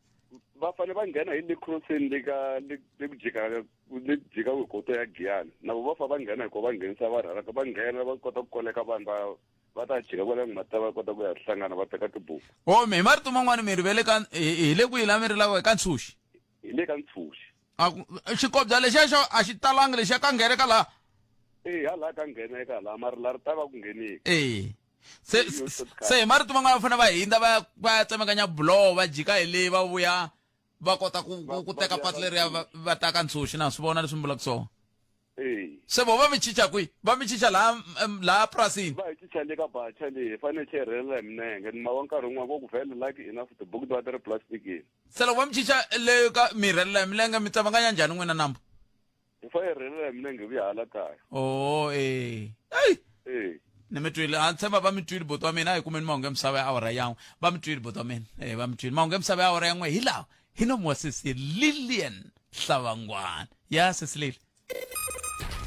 va fanele va nghena hi le crosseni le ka le le ku jika le ku jika hi koto ya giyani na vo va fa va nghena hikuva va nghenisa va rharaka va nghena va kota ku koleka vanhu va va ta jika kwale mata va kota ku ya hlangana va teka tibuku o mi hi marito man'wani mi rivele ka hi le kwihi la mi ri lava ka ntshuxi hi le ka ntshuxi xikobya lexiya xo a xi talangi lexiya ka nghene ka laha ee hala ka nghena eka laha mara la ri ta va ku ngheneki ee se se hi marito man'wana va fanele va hindza va va ya tsemakanya buloho va jika hi le va vuya va kota ku ku teka patu leriya va ta ka ntshuxi na swi vona leswi mi vulaka swona se vo va mi chicha kwihi va mi chicha laha laha purasini va hi chicha le ka bacha leyi hi fanele hi rhelela hi minenge ni mawa nkarhi wun'wana vo ku vhele like enough tibuku ti va ti ri plasticini se loko va mi chicha le ka mi rhelela hi milenge mi tsemakanya njhani n'wina nambu hi fanele hi rhelela hi milenge hi vuya hala kaya o e eyi e ni mi twile a ni tshemba va mi twile buti wa mina a hi kumeni mahungu ya misava ya awara yan'we va mi twile buti wa mina e va mi twile mahungu ya misava ya awara yan'we hi lawa hi nomu wa sesi lilian hlavangwana ya sesi lili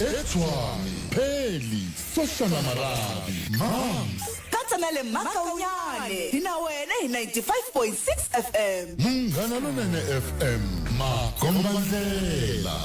Etshwane, Pheli, Soshana Marabi, Mams. Katsa na le Makaunyane hi na wena hi 95.6 FM. Munghana Lonene FM, makombandlela.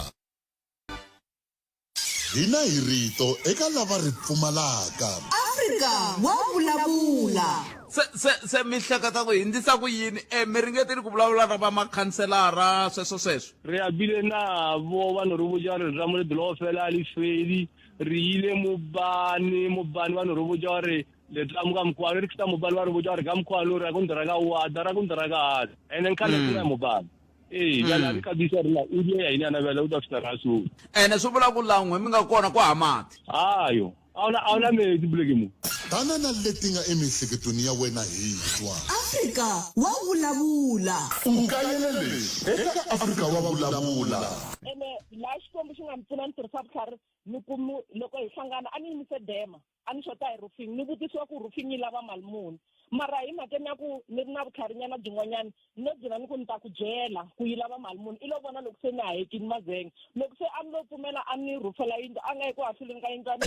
Hina hi rito eka lava ri pfumalaka. Afrika wa vulavula. Se se se mi hleketa ku hindzisa ku yini e mi ringetile ku vulavula na va makhanselara sweswo sweswo Re a bile nabo ba no re botša gore letamo le dula go fela a le fedi. Re ile Mobane, Mobane ba no re botša gore letamo ka mokgwa re fihla Mobane ba re botša gore ka mokgwa lo ra konteraka o a ra konteraka a ene nkhale mm. Mobane. Ee, bjale a re kabisa rena o die ya ine ana bjale o tla fihla ra so. Ene swi vula ku la n'we mi nga kona ku ha mati. Ayo. A wu na a wu na metsi buleke mo. Tana na leti nga emiehleketweni ya wena hi twa. Afrika wa vulavula. U kayela leswi eka Afrika wa vulavula. Ene laha Xikwembu xi nga ni pfuna ni tirhisa vutlhari ni kumu loko hi hlangana a ni yimise dema a ni xota hi roofing ni vutisiwa ku roofing yi lava mali muni mara hi mhakeni ya ku ni ri na vutlharinyana byin'wanyana ni lo gcina ni ku ni ta ku byela ku yi lava mali muni i lo vona loko se ni hahekini mazenge loko se a ni lo pfumela a ni rhufela yindlu a nga yi ku hahluleni ka yindlu a ni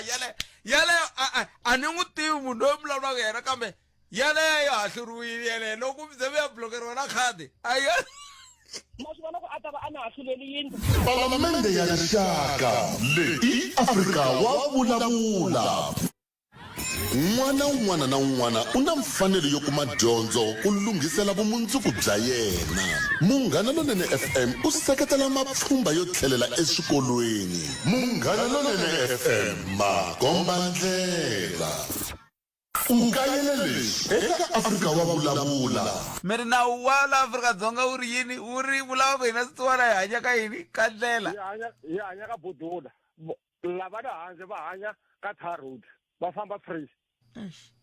yale yaleyo a ni n'wi tivi munhu loyi vulavulaka yena kambe yaleyo yo hahluriwile yeleyo loko mi ze mi ya blokeriwa na khadi a ma swi vona ku a ta va a ni hahluleli yindlu Palamende ya Rixaka leyi i Afrika wa vulavula. N'wana un'wana na un'wana u na mfanelo yo kuma dyondzo ku lunghisela vumundzuku bya yena. Munghana Lonene FM u seketela mapfhumba yo tlhelela eswikolweni. Munghana Lonene FM, makombandlela. U kayele leswi eka Afrika wa Vulavula. Mi ri nawu wa la Afrika-Dzonga wu ri yini? Wu ri vulava ku hina swisiwana hi hanya ka yini? Ka ndlela. Hi hanya hi hanya ka bodula. Lava le handle va hanya ka tar road. Va famba free.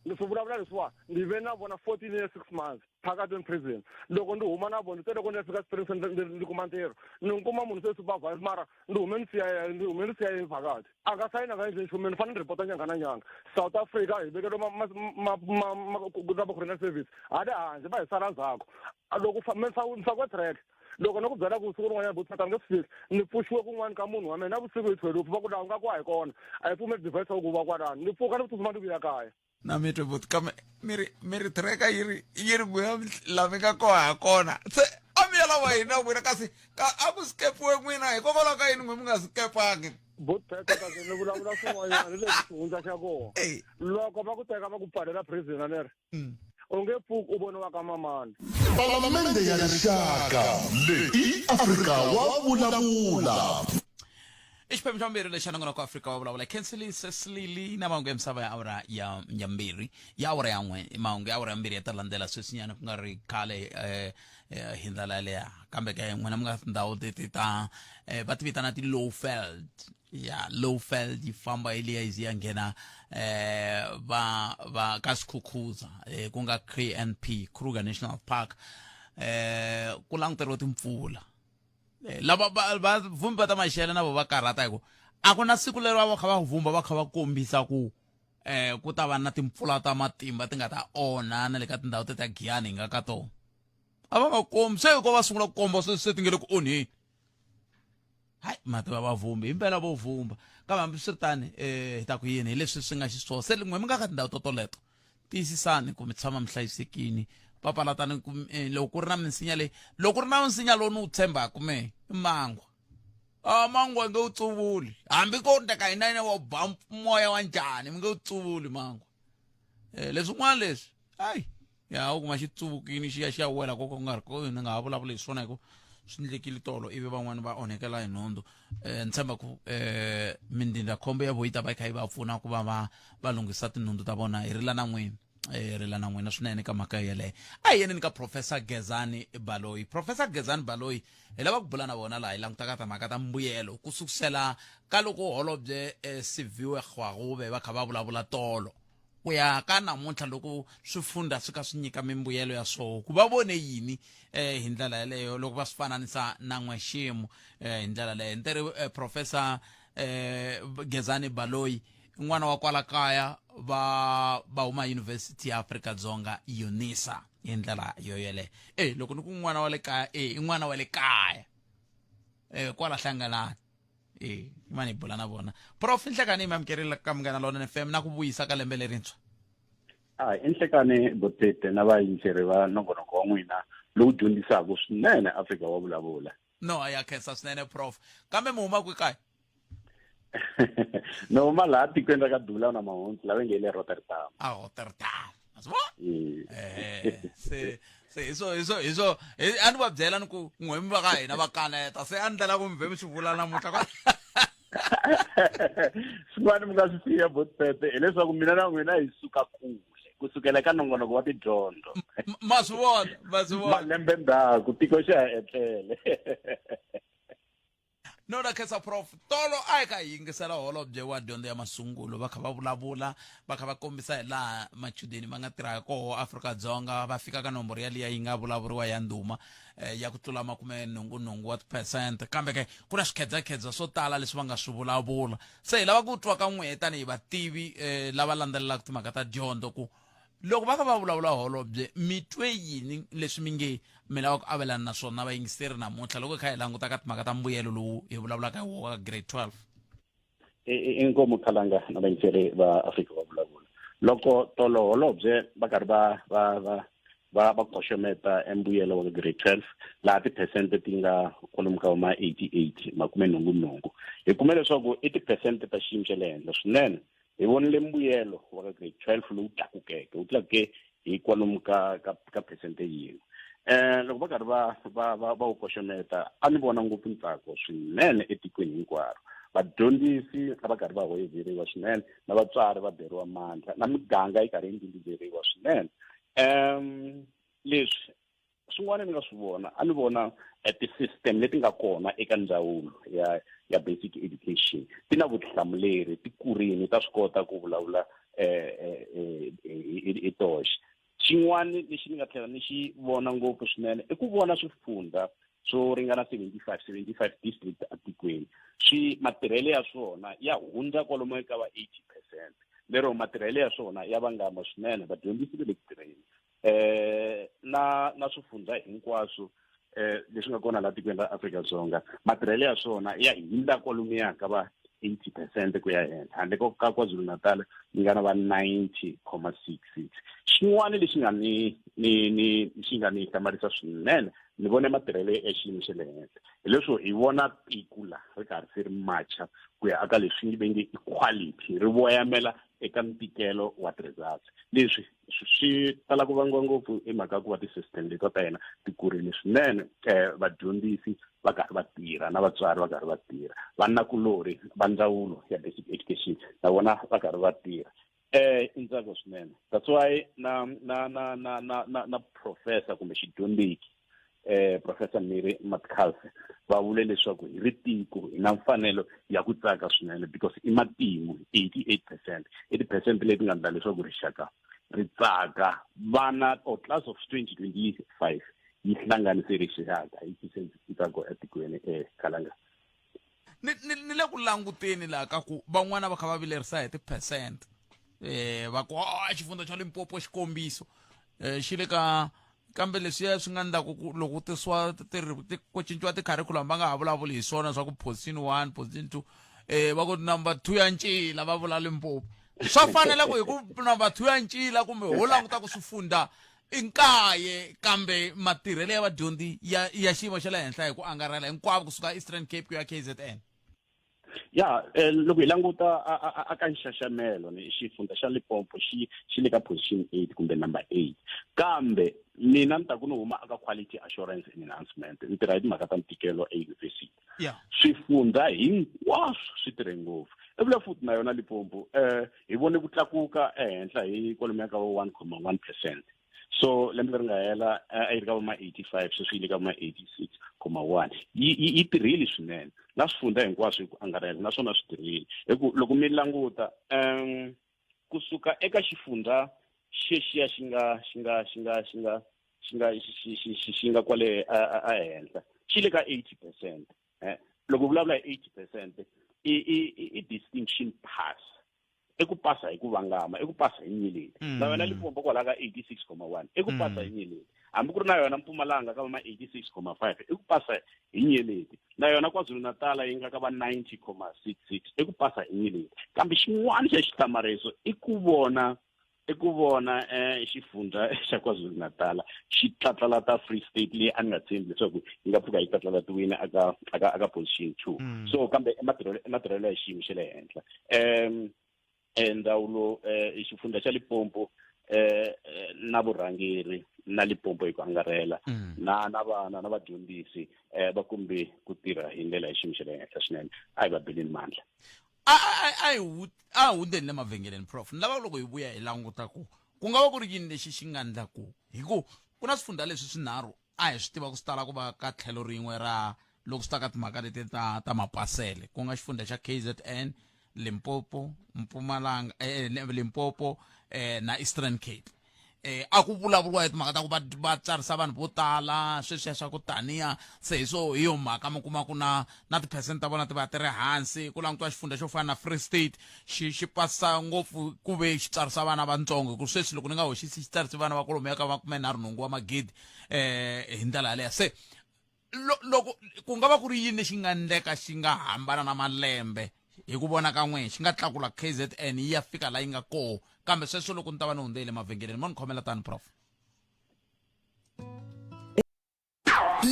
Leswi vulavula leswiwa ni ve na vona 14 years 6 months phakathi in prison. Loko ndi huma na vona se loko ni ya fika Springs ndi kuma ntirho. Ni kuma munhu se supervisor mara ndi hume ni siya ndi hume ni siya phakathi. A nga sayina nga endli nchumu ni fanele ni report nyanga na nyanga. South Africa hi vekeriwe ma ma ma ma ma corona service hale handle va hi sala ndzhaku. Loko mi fakiwa track loko no ku byela ku siku rin'wanyana botata ni nge swi fiki ni pfuxiwe kun'wana ka munhu wa mina na vusiku hi thwelufu va ku laha u nga ku a hi kona a hi pfumeli device ya ku va kwalano ni pfuka ni tsutsuma ni vuya kaya na mi twe buti kambe mi ri mi ri tracker yi ri yi ri n'wina la mi nga koha ha kona se a mi ya lava hina n'wina kasi ka a ku skepiwe n'wina hikokwalaho ka yini n'we mi nga skepangi botata kasi ni vulavula swin'wanyana ni leswi xihundla xa kona loko va ku teka va ku pfalela prison leri u nge pfuki u voniwa ka mamani Palamende ya Rixaka leyi i Afrika wa vulavula. I xiphemu xa vumbirhi lexi nongonoko Afrika wa vulavula Khensley Seslili na mahungu ya misava ya awara ya ya mbirhi ya awara ya n'we mahungu ya awara ya mbirhi ya ta landzela sweswinyana ku nga ri khale eh, eh, hi ndlela yaleya kambe ke n'wina mi nga tindhawu teti ta eh, va ti vitana ti-lowfeld ya lowfeld yi famba yi liya yi ya nghena eh va va ka Skhukhuza eh, ku nga KNP Kruger National Park eh ku languteriwe timpfula eh, lava va va vhumbi va ta maxele na vo va karhata hi ku a ku na siku leri va va kha va vhumba va kha va kombisa ku eh ku ta va na timpfula ta matimba ti nga ta onha na le ka tindhawu te ta Giyani hi nga ka tona a va nga kombi se ko va sungula ku komba se se ti nge le ku onheni hayi mati va va vhumbi himpela vo vhumba kambe hambiswiritani um hi ta ku yini hi leswi swi nga xiswona se n'we mi nga ka tindhawu to toleto tiyisisani ku mi tshama mi hlayisekini papalatani ku eh, loko ku ri na minsinya leyi loko ku ri na nsinya lowu ni wu tshembaka me i mangwa a mangwa nge wu tsuvuli hambi ko teka hina yina wa ba moya wa njhani mi nge wu tsuvuli mangwa um leswin'wana leswi hayi ya u kuma xi tsuvukini xi ya xi ya wela ko ku nga ri ko ni nga ha vulavuli hi swona hi ku swi ndlekile tolo ivi van'wani va onhekela hi nhundzu um ni tshemba ku um mindzindzakhombo ya vo yi ta va yi kha yi va pfuna ku va va va lunghisa tinhundzu ta vona hi rila na n'wina eh rila na n'wina swinene ka mhaka yeleyo a hi yeneni ka professor Gezani Baloyi professor Gezani Baloyi hi lava ku bula na vona laha hi langutaka timhaka ta mbuyelo ku sukusela ka loko holobye eh, Siviwe Gwarube va kha va vulavula tolo ku ya ka namuntlha loko swifundha swi ka swi nyika mimbuyelo ya swoho ku va vone yini eh hi ndlela yeleyo loko va swi fananisa na n'wexemu eh hi ndlela leyo ni ri eh, professor eh Gezani Baloyi n'wana wa kwala kaya va va huma University ya Afrika Dzonga UNISA hi ndlela yo yeleyo eh loko ni ku n'wana wa le kaya eh i n'wana wa le kaya eh kwala hlanganani e mani hi bula na vona prof nhlekani yi mi amukerile ka munghana lonene fm na ku vuyisa ka lembe lerintshwa a i nhlekani botete na vayingiseri va nongonoko wa n'wina lowu dyondzisaka swinene afrika wa vulavula no a ya khensa swinene prof kambe mi huma kwi kaya ni huma laha tikweni ra ka dula na mahundzu lava nge le rotterdam a rotterdam ma swi vona eh se se hi swo hi swo hi swo a ni va byela ni ku n'we mi va ka hina va kaneta se a ni ndlela ku mi vhe mi swi vula namuntlha kwa swin'wana mi nga swi siya botpete hileswaku mina na n'wina hi suka kule kusukela eka nongonoko wa tidyondzo ma swi vona ma swi vona malembe ndzhaku tiko xa ha etlele no na khensa prof tolo a hi kha hi yingisela holobye wa dyondzo ya masungulo va kha va vulavula va kha va kombisa hi laha machudeni va nga tirhaka koho afrika-dzonga va fika ka nomboro yaliya yi nga vulavuriwa ya ndhuma eh, ya ku tlula makume nhungunhungu wa tiphesente kambe ke ku na swikhedzakhedza swo tala leswi va nga swi vulavula se hi lava ku twa ka n'wehe tanihi vativi eh, lava landzelelaka timhaka ta dyondzo ku Loko va kha va vulavula holobye, mi twe yini leswi mi nge mi lava ku avelana na swona vayingiseri namuntlha loko hi kha hi languta ka timhaka ta mbuyelo lowu hi vulavulaka hi wona ka grade 12? Inkomu Khalanga na vayingiseri va Afrika va vulavula. Loko tolo holobye va karhi va va va va va koxometa embuyelo wa grade 12 laha tiphesente ti nga kwalomu ka ma 88 makume nhungu nhungu hi kume leswaku i tiphesente ta xiyimo xa le henhla swinene. Hi vonile mbuyelo wa ka grade 12 lowu tlakukeke, wu tlakuke hi kwalomu ka ka ka phesente yin'we. Loko va karhi va va va va wu koxometa a ni vona ngopfu ntsako swinene etikweni hinkwaro. Vadyondzisi a va karhi va hoyozeriwa swinene na vatswari va beriwa mandla na miganga yi karhi yi ndhundhuzeriwa swinene. Leswi swin'wana ni nga swi vona a ni vona eh, ti-system leti nga kona eka ndzawulo ya ya basic education ti na vutihlamuleri ti kurini ta swi kota ku vulavula eh, eh, eh, hi toxe xin'wana lexi ni nga tlhela ni xi vona ngopfu swinene i ku vona swifundza swo ringana 75 75 district atikweni swi matirhelo ya swona ya hundza kwalomu ka va 80 percent lero matirhelo ya swona ya vangama swinene vadyondzisi va le ku tirheni eh na na swifundza hinkwaswo eh leswi nga kona laha tikweni ra Afrika-Dzonga matirhelo ya swona ya hindza kwalomuya ka va 80 percent ku ya henhla handle ko ka KwaZulu-Natal yi nga na va 90.66 xin'wana lexi nga ni ni ni xi nga ni hlamarisa swinene ni vone matirhelo ya xiyimo xa le henhla hi leswo hi vona tiko la ri karhi se ri macha ku ya aka leswi va nge i quality ri voyamela eka ntikelo wa ti-results leswi swi tala ku vangiwa ngopfu i mhaka ya ku va ti-system letiwa ta hina ti kurile swinene um vadyondzisi va karhi va tirha na vatswari va karhi va tirha vanakulorhi va ndzawulo ya basic education na vona va karhi va tirha eh i ntsako swinene that's why na na na na na na na professor kumbe xidyondzeki eh professor Mary Metcalfe va vule leswaku hi ri tiko hi na mfanelo ya ku tsaka swinene because i matimu 88 percent i ti-percent leti nga endla leswaku rixaka ri tsaka vana or class of 2025 yi hlanganise rixaka yi tise ntsako etikweni eh khalanga ni ni ni le ku languteni laha ka ku van'wana va kha va vilerisa hi ti-percent eh va ku oh, xifundza xa Limpopo xikombiso eh xi le ka kambe leswiya swi nga endlaku ku loko ku tisiwa ku cinciwa ti-curriculum va nga ha vulavuli hi swona swa ku position one position two eh va ku number two ya ncila va vula Limpopo swa fanela ku hi ku number two ya ncila kumbe ho languta ku swifundza i nkaye kambe matirhelo ya vadyondzi ya ya xiyimo xa le henhla hi ku angarhela hinkwavo kusuka Eastern Cape ku ya KZN ya eh, loko hi languta a ka nxaxamelo ni xifundza xa Limpopo xi xi le ka position 8 kumbe number 8 kambe mina ni ta ku ni huma aka quality assurance and enhancement ni tirha hi timhaka ta ntikelo eyunivhesiti yeah. swifundza hinkwaswo swi tirhe ngopfu i vula futhi na yona Limpopo eh hi vone ku tlakuka ehenhla hi kwalomuya ka va 1,1 percent so lembe leri nga hela a yi ri ka va ma 85 sweswi yi le ka va ma 86,1 yi yi tirhile swinene na swifundza hinkwaswo hi ku angarhela naswona swi tirhile hi ku loko mi languta um kusuka eka xifundza xexiya xi nga xi nga xi nga xi nga xi nga xi xi nga kwale a henhla xi le ka 80 percent eh loko vulavula hi 80 percent i i i distinction pass i ku pasa hi ku vangama i ku pasa hi nyeleti mm. na yona Limpopo kwalaha ka 86,1 i ku pasa hi mm. nyeleti hambi ku ri na yona Mpumalanga ka va ma 86,5 i ku pasa hi nyeleti na yona KwaZulu-Natal yi nga ka va 90,66 i ku pasa hi nyeleti kambe xin'wana xa xihlamariso i ku vona i ku vona eh, xifundza xa KwaZulu-Natal xi tlatlalata Free State leyi a ni nga tshembi leswaku yi nga pfuka yi tlatlalatiwile aka aka aka position 2 mm. so kambe ematirhelo ya xiyimo xa le henhla um ndzawulo eh, xifundza xa Limpopo eh, eh na vurhangeri na Limpopo hi ku angarhela mm. na na vana na vadyondzisi eh va kumbe ku tirha hi ndlela ya xiyimo xa le henhla swinene a hi va beleni mandla a a a hi a hundzeni le mavhengeleni prof ni lava loko hi vuya hi languta ku ku nga va ku ri yini lexi xi nga ndla ku hi ku ku na swifundza leswi swinharhu a hi swi tiva ku swi tala ku va ka tlhelo rin'we ra loko swi ta ka timhaka leti ta ta mapasele ku nga xifundza xa KZN Limpopo Mpumalanga eh, eh Limpopo eh, na Eastern Cape eh a ku vulavuriwa hi timhaka ta ku va va tsarisa vanhu vo tala sweswiya swa ku taniya se hi swo hi yo mhaka mi kuma ku na na ti-percent ta vona ti va ti ri hansi ku langutiwa xifundza xo fana na Free State xi xi pasa ngopfu ku ve xi tsarisa vana vantsongo hi ku sweswi loko ni nga hoxisi xi tsarise vana va kwalomuya ka makumenharhu nhungu wa magidi eh hi ndlela yaleyo se loko ku nga va ku ri yini lexi nga ndleka xi nga hambana na malembe hi ku vona ka n'wina xi nga tlakula KZN yi ya fika la yi nga koho kambe sweswo loko ni ta va ni hundzele mavhengeleni mo ni khomela tani prof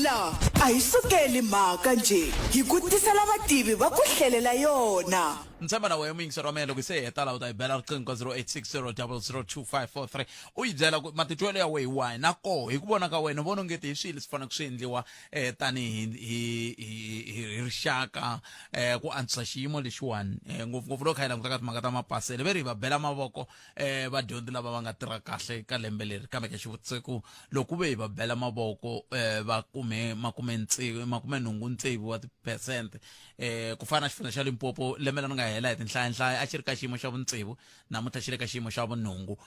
La a hi sukeli mhaka njhe hi ku tisela vativi va ku hlelela yona. Ni tshemba na wehe muyingiseri wa mina loko se hi heta laha u ta yi bela riqingho ka 0860002543 u yi byela ku matitwelo ya wehe hi wahi na koho hi ku vona ka wena u vona ongeti hi swihi leswi faneleke swi endliwa um tanihi hi hi hi rixaka um ku antswisa xiyimo lexiwani um ngopfungopfu loko kha hi languta ka timhaka ta mapasele ve ri hi va bela mavoko um vadyondzi lava va nga tirha kahle ka lembe leri kambe ka xivutiso ku loko ku ve hi va bela mavoko um va kume makume makumenhungu tsevu wa tiphesente um ku fana na xifundza xa limpopo lembe leri nga hela hi tinhlayanhlaya a xi ri ka xiyimo xa vuntsevu namuntlha xi le ka xiyimo xa vunhungu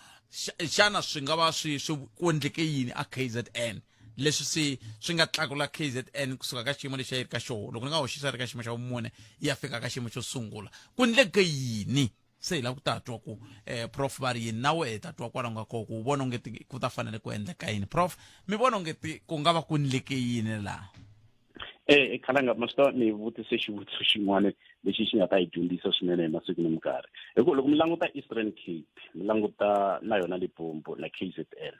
xana swi nga va swi swi ku endleke yini a KZN leswi swi swi nga tlakula KZN kusuka ka xiyimo lexi a yi ri ka xona loko ni nga hoxisa ri ka xiyimo xa vumune yi ya fika ka xiyimo xo sungula ku endleke yini se hi lava ku ta twa ku eh, prof va ri yini na wehe hi ta twa kwalaho nga kona ku u vona onge ku ta fanele ku endleka yini prof mi vona onge ku nga va ku endleke yini laha Eh, khalanga masita ni vutise xivutiso xin'wana lexi xi nga ta hi dyondzisa swinene hi masiku ni minkarhi hi ku loko mi languta Eastern Cape mi languta na yona Limpopo na KZN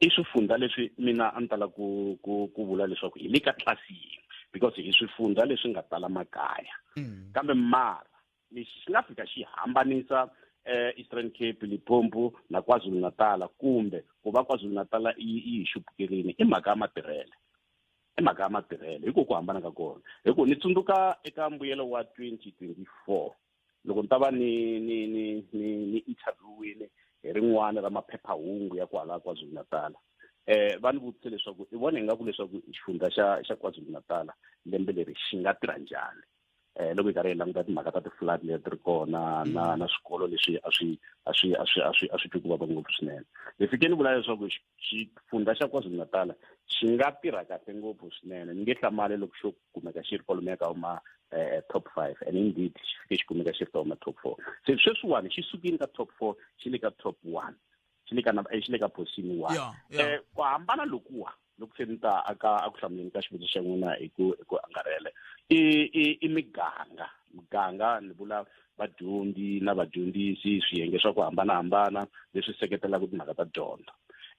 i swifundza leswi mina a ni tala ku ku ku vula leswaku hi le ka tlasi yin'we because hi swifundza leswi nga tala makaya mm. kambe mara lexi xi nga fika xi hambanisa eh, Eastern Cape Limpopo na KwaZulu-Natal kumbe ku va KwaZulu-Natal yi yi hi xupukerini i mhaka ya matirhele i mhaka ya matirhele hi ku ku hambana ka kona hi ku ni tsundzuka eka mbuyelo wa 2024 loko ni ta va ni ni ni ni ni interviewini hi rin'wana ra maphephahungu ya kwala KwaZulu-Natal eh va ni vutise leswaku i vona ingaku leswaku xifundza xa xa KwaZulu-Natal lembe leri xi nga tirha njhani eh loko hi karhi hi languta timhaka ta ti-flood leti ri kona na mm. na swikolo leswi a swi a swi a swi a swi a swi twi ku vava ngopfu swinene ni fike ni vula leswaku xifundza xa KwaZulu-Natal xi nga tirha kahle ngopfu swinene ni nge hlamali loko xo kumeka xi ri kwalomuya ka ma eh, top five and indeed xi fike xi kumeka xi ri ka ma top four se sweswiwani xi sukile ka top four xi le ka top one xi le ka eh, xi le ka position one eh ku hambana lokuwa loko se ni ta aka a ku hlamuleni ka xivutiso xa n'wina hi ku hi ku angarhela i i i miganga miganga ni vula vadyondzi na vadyondzisi swiyenge swa ku hambanahambana leswi seketelaka timhaka ta dyondzo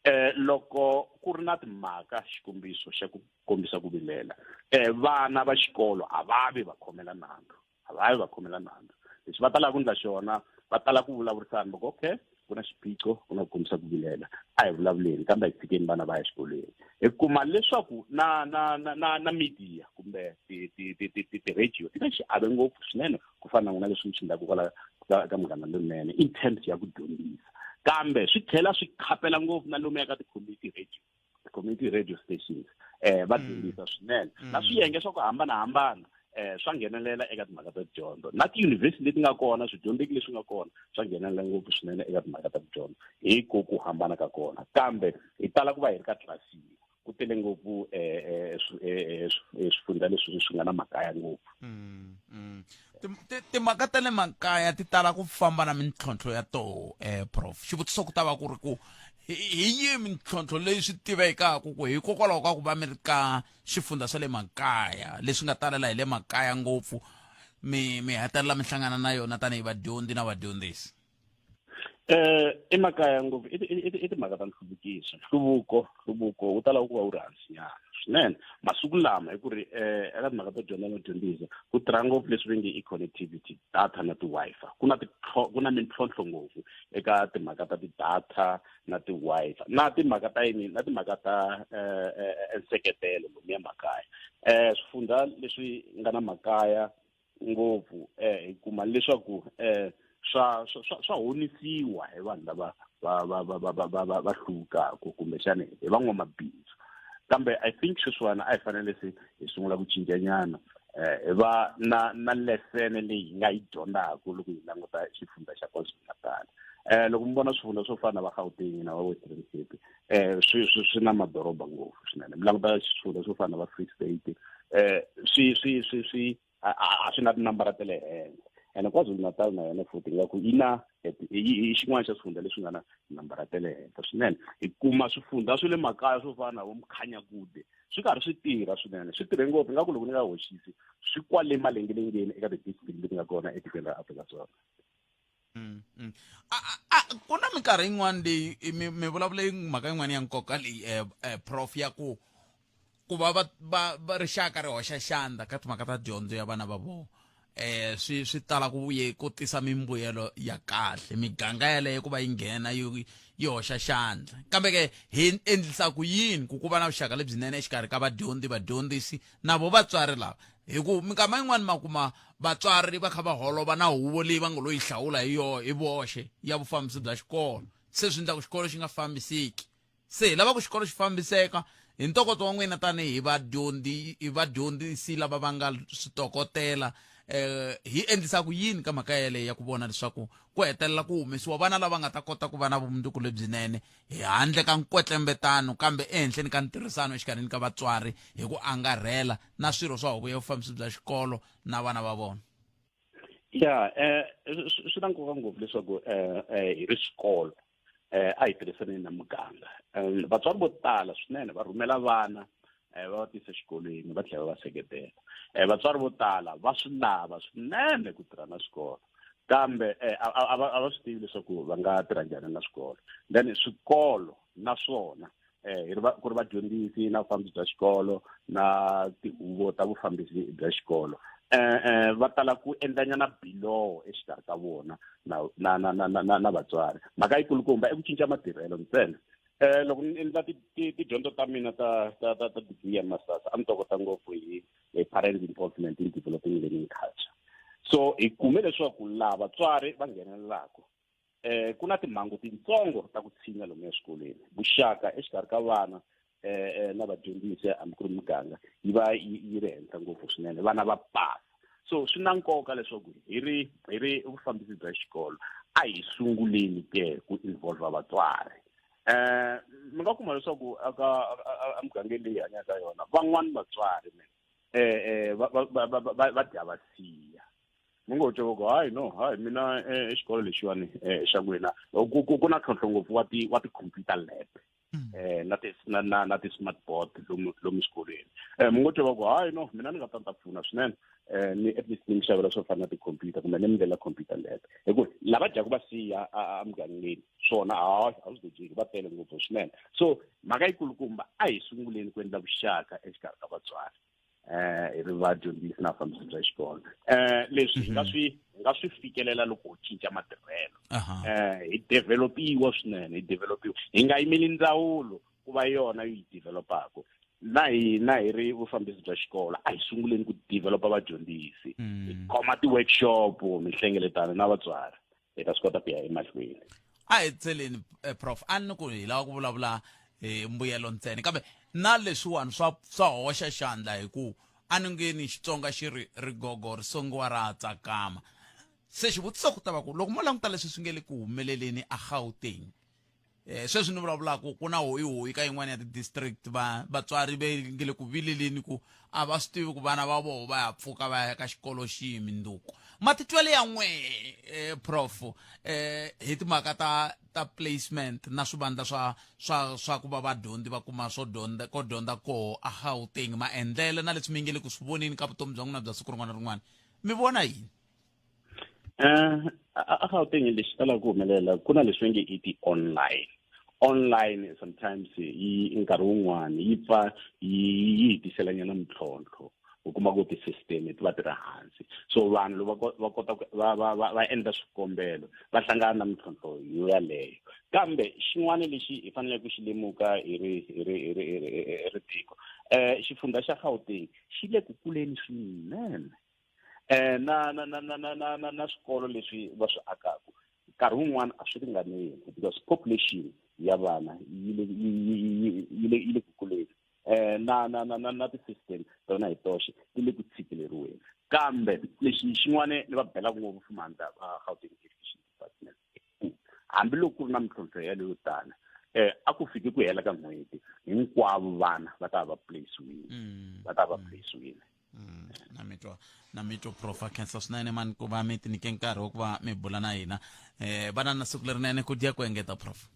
eh loko ku ri na timhaka xikombiso xa ku kombisa ku vilela eh vana va xikolo a va vi va khomela nandzu a va yi va khomela nandzu lexi va talaka ku endla xona va tala ku vulavurisana va ku okay ku na xiphiqo ku na ku kombisa ku vilela a hi vulavuleni kambe a hi tshikeni vana va ya exikolweni hi kuma leswaku na na na na na media kumbe ti-radio ti na xiave ngopfu swinene ku fana na n'wina leswi mi swi endlaka kwala ka munghana lonene in terms ya ku dyondzisa kambe swi tlhela swi khapela ngopfu na lomuya ka ti-community radio community radio stations eh va mm. dyondzisa swinene mm. na swiyenge swa ku hambanahambana eh swa nghenelela eka timhaka ta dyondzo na tiyunivhesiti leti nga kona swidyondzeki leswi nga kona swa nghenelela ngopfu swinene eka timhaka ta dyondzo hi ku ku hambana ka kona kambe hi tala ku va hi ri ka tlilasi yin'we ku tele ngopfu eh, eh, eh, swifundza leswi swi nga na makaya ngopfu mm, timhaka ta le makaya ti tala ku famba na mintlhontlho ya toho um prof xivutiso ku ta va ku ri ku hi yihi mintlhontlho leyi swi tivekaka ku hikokwalaho ka ku va mi ri ka swifundza swa le makaya leswi nga talela hi le makaya ngopfu mi mi hetelela mi hlangana na yona tanihi vadyondzi na vadyondzisi eh emakaya ngopfu i timhaka ta nhluvukiso nhluvuko nhluvuko wu tala ku va wu ri hansinyana swinene masiku lama hi ku ri eh eka timhaka to dyondza no dyondzisa ku tirha ngopfu leswi va nge i connectivity data na ti-wi-fi ku na ku na mintlhontlho ngopfu eka timhaka ta ti-data na ti-wi-fi na timhaka ta yini na timhaka ta eh, eh, eh, nseketelo lomuya makaya um swifundza leswi nga na makaya ngopfu um hi kuma leswaku um swa swa swa honisiwa hi vanhu lava va va va va va va va hluvukaka kumbexana hi van'wamabindzu kambe i think sweswiwani a hi fanele se hi sungula ku cincanyana eh hi va na na lesene leyi hi nga yi dyondzaka loko hi languta xifundza xa KwaZulu-Natal eh loko mi vona swifundza swo fana na va Gauteng na va Western Cape eh swi swi swi na madoroba ngopfu swinene mi languta swifundza swo fana na va Free State eh swi swi swi swi a swi na tinambara ta le henhla ene KwaZulu-Natal na yona futhi ingaku yi na hi xin'wana xa swifundza leswi nga na tinambara ta le henhla swinene hi kuma swifundza swa le makaya swo fana na vo Mkhanyakude swi karhi swi tirha swinene swi tirhe ngopfu ingaku loko ni nga hoxisi swi kwale malengelengeni eka ti-district leti nga kona etikweni ra Afrika-Dzonga mm, mm. Ku na minkarhi yin'wana leyi mi mi vulavula mhaka yin'wana ya nkoka leyi eh, eh, prof ya ku ku va va va rixaka ri hoxa xandla ka timhaka ta dyondzo ya vana va vona. eh swi swi tala ku vuye ku tisa mimbuyelo ya kahle miganga yaleyo ku va yi nghena yi yi hoxa xandla kambe ke hi endlisa ku yini ku ku va na vuxaka lebyinene exikarhi ka vadyondzi vadyondzisi na vo vatswari lava hi ku minkama yin'wani ma kuma vatswari va kha va holova na huvo leyi va nga lo yi hlawula hi yoho hi voxe ya vufambisi bya xikolo se swi endla ku xikolo xi nga fambiseki se hi lava ku xikolo xi fambiseka hi ntokoto wa n'wina tanihi vadyondzi hi vadyondzisi lava va nga switokotela eh hi endlisa ku yini ka mhaka yeleyo ya ku vona leswaku ku hetelela ku humesiwa vana lava nga ta kota ku va na vumundzuku lebyinene hi handle ka nkwetlembetano kambe ehenhleni ka ntirhisano exikarhini ka vatswari hi ku angarhela na swirho swa huvo ya vufambisi bya xikolo na vana va vona ya eh swi na nkoka ngopfu leswaku eh, eh hi ri xikolo eh a hi tirhisaneni na muganga vatswari vo tala swinene va rhumela vana eh va va tisa exikolweni va tlhela va va seketela eh vatswari vo tala va swi lava swinene ku tirha na swikolo kambe eh, a va swi tivi leswaku va nga tirha njhani na swikolo then swikolo na swona eh hi ri va ku ri vadyondzisi na vufambisi bya xikolo na tihuvo ta vufambisi bya xikolo eh eh va tala ku endlanyana biloho exikarhi ka vona na na na na na, na vatswari mhaka yikulukumba i ku cinca matirhelo ntsena eh loko ni endla tidyondzo ta mina ta ta ta ta degree ya masters a ni tokota ngopfu hi hi parent involvement in developing learning culture so hi kume leswaku laha vatswari va nghenelelaka eh ku na timhangu tintsongo ta ku tshinya lomu eswikolweni vuxaka exikarhi ka vana eh, eh na vadyondzisi hambi ku ri muganga yi va yi ri henhla ngopfu swinene vana va pasa so swi na nkoka leswaku hi ri hi ri vufambisi bya xikolo a hi sunguleni ke ku involve vatswari eh mi nga kuma leswaku aka emugangeni leyi hanyaka yona van'wani vatswari me eh eh va va va va dya va siya mi ngo twa ku hayi no hayi mina eh, xikolo lexiwani eh, xa n'wina ku ku ku na ntlhontlho ngopfu wa ti wa ti-computer lab eh na ti na na na ti-smart board lomu lomu xikolweni eh mi ngo twa ku hayi no mina ni nga ta ni ta pfuna swinene eh ni at least ni mi xavela swo fana na ti-computer kumbe ni mi ndlela computer lab hi ku lava dyaka va siya emugangeni swona hayi a swi dyeki va tele ngopfu swinene so mhaka yikulukumba a hi sunguleni ku endla vuxaka exikarhi ka vatswari eh hi ri vadyondzisi na vafambisi bya xikolo eh leswi hi nga mhm. swi hi nga swi fikelela loko ho cinca matirhelo eh hi developiwa swinene hi developiwa hi nga yimeli ndzawulo ku va yona yi developaka na hina hi ri vufambisi bya xikolo a hi sunguleni ku developa vadyondzisi hi mm. khoma ti-workshop minhlengeletano na vatswari hi ta swi kota ku ya emahlweni a hi tseleni eh, prof a ni ku hi lava ku vulavula hi eh, mbuyelo ntsena kambe na leswiwani swa swa hoxa xandla hi ku a ni nge ni xitsonga xi ri rigogo ri songiwa ra tsakama se xivutiso ku ta va ku loko mo languta leswi swi nge le ku humeleleni a Gauteng eh sweswi ni vulavulaka ku na hoyihoyi ka yin'wana ya ti-district va vatswari ve nge le ku vileleni ku a va swi tivi ku vana va voho va ya pfuka va ya ka xikolo xihi minduku matitwelo ya n'we eh, prof eh, hi timhaka ta ta placement na swivandla swa swa swa ku va vadyondzi va kuma swo dyondza ko dyondza koho a Gauteng maendlelo na leswi mi nge le ku swi voneni ka vutomi bya n'wina bya siku rin'wana na rin'wana mi vona yini Eh, a Gauteng lexi talaka ku humelela ku na leswi nge i ti-online online sometimes yi nkarhi wun'wani yi pfa yi yi hi tiselanyana mintlhontlho u kuma ku ti-system ti va ti ri hansi so vanhu loko va kota va va va va endla swikombelo va hlangana na mintlhontlho yo yaleyo kambe xin'wana lexi hi faneleke ku xi lemuka hi ri hi ri hi ri hi ri hi ri tiko um xifundza xa Gauteng xi le ku kuleni swinene eh na na na na na na na na swikolo leswi va swi akaka nkarhi wun'wana a swi ringaneli because population ya vana yi le yi le yi le ku kuleni eh na na na na na ti-system tona hi toxe ti le ku tshikeleriweni kambe lexi xin'wana ni va belaka ngopfu mandla va Gauteng Education Department hambiloko ku ri na mintlhontlho yaleyo tala eh a ku fiki ku hela ka n'hweti hinkwavo vana va ta va place-wini va ta va place-wini mm, na mi twa na mi twa prof a khensa swinene mani ku va mi tinike nkarhi wa ku va mi bula na hina eh vana na siku lerinene ku dya ku engeta prof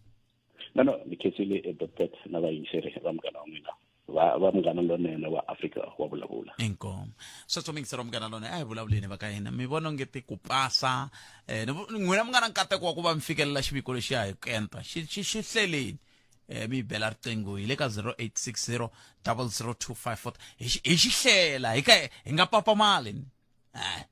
no no ni khensile eh, dr na vayingiseri va munghana wa n'wina va va munghana lonene wa Afrika wa vulavula inkomu sweswo mingisero wa munghana lonene a hi vulavuleni va ka hina mi vona onge ti ku pasa eh n'wina mi nga na nkateko wa ku va mi fikelela xiviko lexiya hi ku enta xi xi xi hleleni eh mi bela riqingho hi le ka 0860 00254 hi xi hlela hi ka hi nga papamali eh.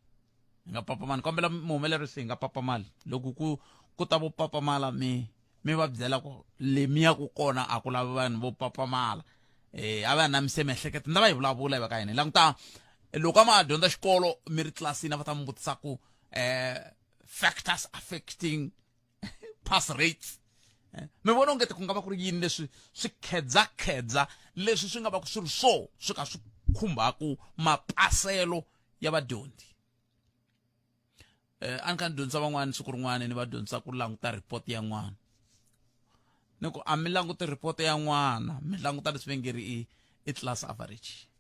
Hi nga papamali kombela muhumelerisi hi nga papamali loko ku ku ta vo papamala mi mi va byela ku le mi ya ku kona a ku lavi vanhu vo papamala eh a va namise miehleketo ni va hi vulavula hi va ka hina languta loko a ma dyondza xikolo mi ri tlilasini a va ta mi vutisa ku eh factors affecting pass rates eh, mi vona ongeti ku nga va ku ri yini leswi swi khedzakhedza leswi swi nga va ku swi ri swo swi ka swi khumbaku mapaselo ya vadyondzi eh a ni kha ni dyondzisa van'wana siku rin'wana ni va dyondzisa ku languta report ya n'wana ni ku a mi languti report ya n'wana mi languta leswi va nge ri i i class average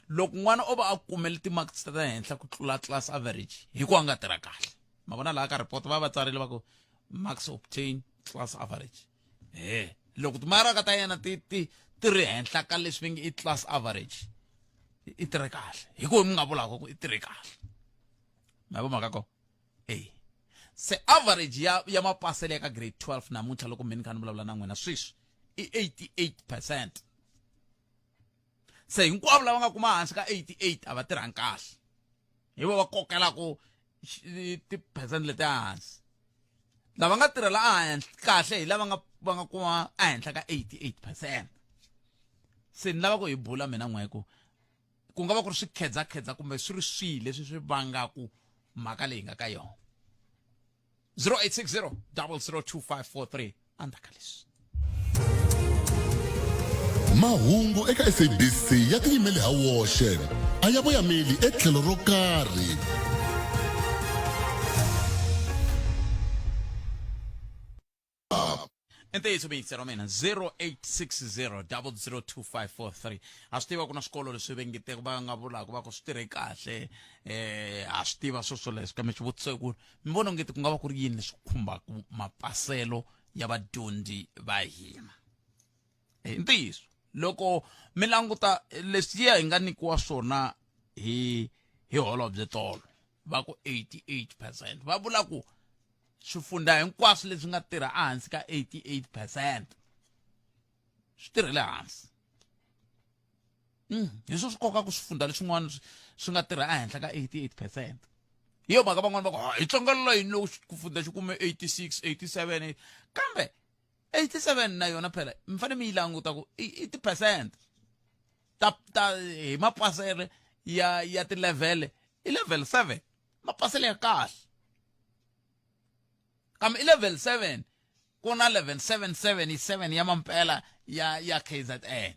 loko n'wana o va a kumele ti-marks ta le henhla ku tlula class average hi ku a nga tirha kahle ma vona laha ka report va va tsarile va ku marks obtain class average he loko timaraka ta yena ti ti ti ri henhla ka leswi va nge i class average i tirhe kahle hi ku mi nga vulaka ku i tirhe kahle ma vo mhaka ko e se average ya ya mapasele ya ka grade 12 namuntlha loko mi ni kha ni vulavula na n'wina sweswi i 88 percent se hinkwavo lava nga kuma hansi ka 88 a va tirhangi kahle hi vo va kokelaku ti-percent leti hansi lava nga tirhela ehenhla kahle hi lava nga va nga kuma ehenhla ka 88 percent se ni lava ku hi bula mina n'we ku ku nga va ku ri swikhedzakhedza kumbe swi ri swihi leswi swi vangaku mhaka leyi nga ka yona 0860 002543 endzhaku ka leswi Mahungu eka SABC ya tiyimele ha woxe a ya voyameli etlhelo ro karhi. I ntiyiso miyingiseri wa mina 0860 002543 ha swi tiva ku na swikolo leswi vengiteke va nga vulaka va ku swi tirhe kahle eh ha swi tiva swo swoleswo kambe xivutiso i ku mi vona ongeti ku nga va ku ri yini leswi khumbaka mapaselo ya vadyondzi va hina i ntiyiso loko mi languta leswiya hi nga nyikiwa swona hi hi holobye tolo va ku 88 percent va vula ku swifundha hinkwaswo leswi nga tirha ehansi ka 88 percent swi tirhele hansi mm, hi swo swi koka ku swifundha leswin'wana swi nga tirha ehenhla ka 88 percent hi yo mhaka van'wana va ku hi tlongelela yini loko xifundha xi kume 86 87 kambe 87 na yona phela mi fanele mi yi languta ku i ti-percent ta ta hi mapasele ya ya ti-level i level 7 mapasele ya kahle kambe i level 7 ku na level 77 yi 7 ya mampela ya ya KZN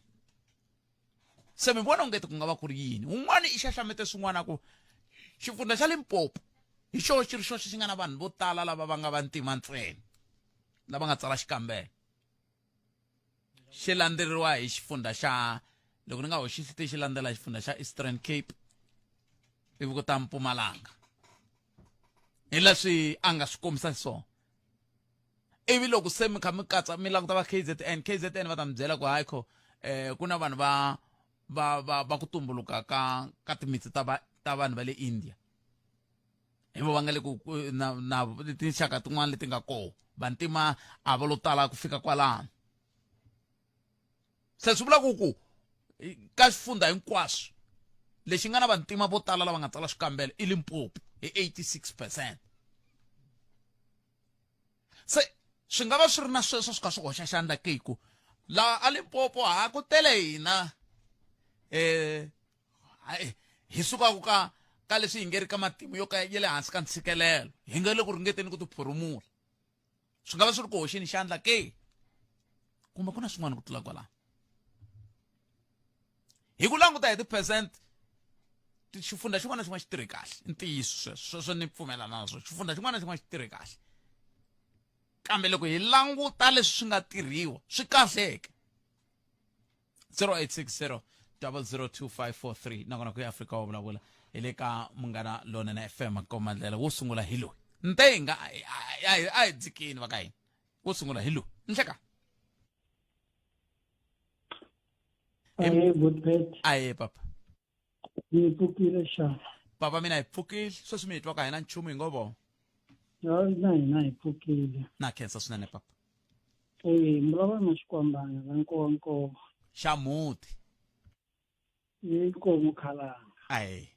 se mi vona ongeti ku nga va ku ri yini un'wana i xaxamete swin'wana ku xifundza xa Limpopo hi xoho xi ri xoxe xi nga na vanhu vo tala lava va nga vantima ntsena lava nga tsala xikambelo xi landzeriwa hi xifundza xa loko ni nga hoxisi ti xi landzela xifundza xa Eastern Cape ivi ku ta Mpumalanga hi leswi a nga swi kombisa swona ivi loko se mi kha mi katsa mi languta va KZN KZN va ta mi byela ku hayi kho eh ku na vanhu va va va va ku tumbuluka ka ka timitsu ta va ta vanhu va le India hi vo va nga le ku na na tinxaka tin'wana leti nga koho vantima a va lo tala ku fika kwalano se swi vula ku ku ka swifundha hinkwaswo lexi nga na vantima vo tala lava nga tsala swikambelo i Limpopo hi 86 percent se swi nga va swi ri na sweswo swi kha swi hoxa xandla ke ku laha a Limpopo ha ku tele hina eh hi sukaka ka ka leswi hi nge ri ka matimu yo ka ya le hansi ka ntshikelelo hi nga le ku ringeteni ku tiphurumula swi nga va swi ri ku hoxeni xandla ke kumbe ku na swin'wana ku tlula kwalaho hi ku languta hi ti-percent xifundha xin'wana na xin'wana xi tirhe kahle i ntiyiso sweswo sweswo ni pfumelana na swona xifundha xin'wana na xin'wana xi tirhe kahle kambe loko hi languta leswi swi nga tirhiwa swi kahleke 0860 002543 nakona ku ya afrika wa vulavula hi le ka munghana lonene fm komandlela wo sungula hi loyi ntenga a hi dzikini va ka hina wo sungula hi loyi nhleka Aye, good Aye, papa. Mi pfukile xana? Papa mina hi pfukile. Sweswi mi hi twaka hina nchumu hi ngo vo. Na hina hi pfukile. Na khensa swinene papa. Eh, mbulava na xikwambana la nkowankowa. Xa muti. Inkomu khalanga. Aye.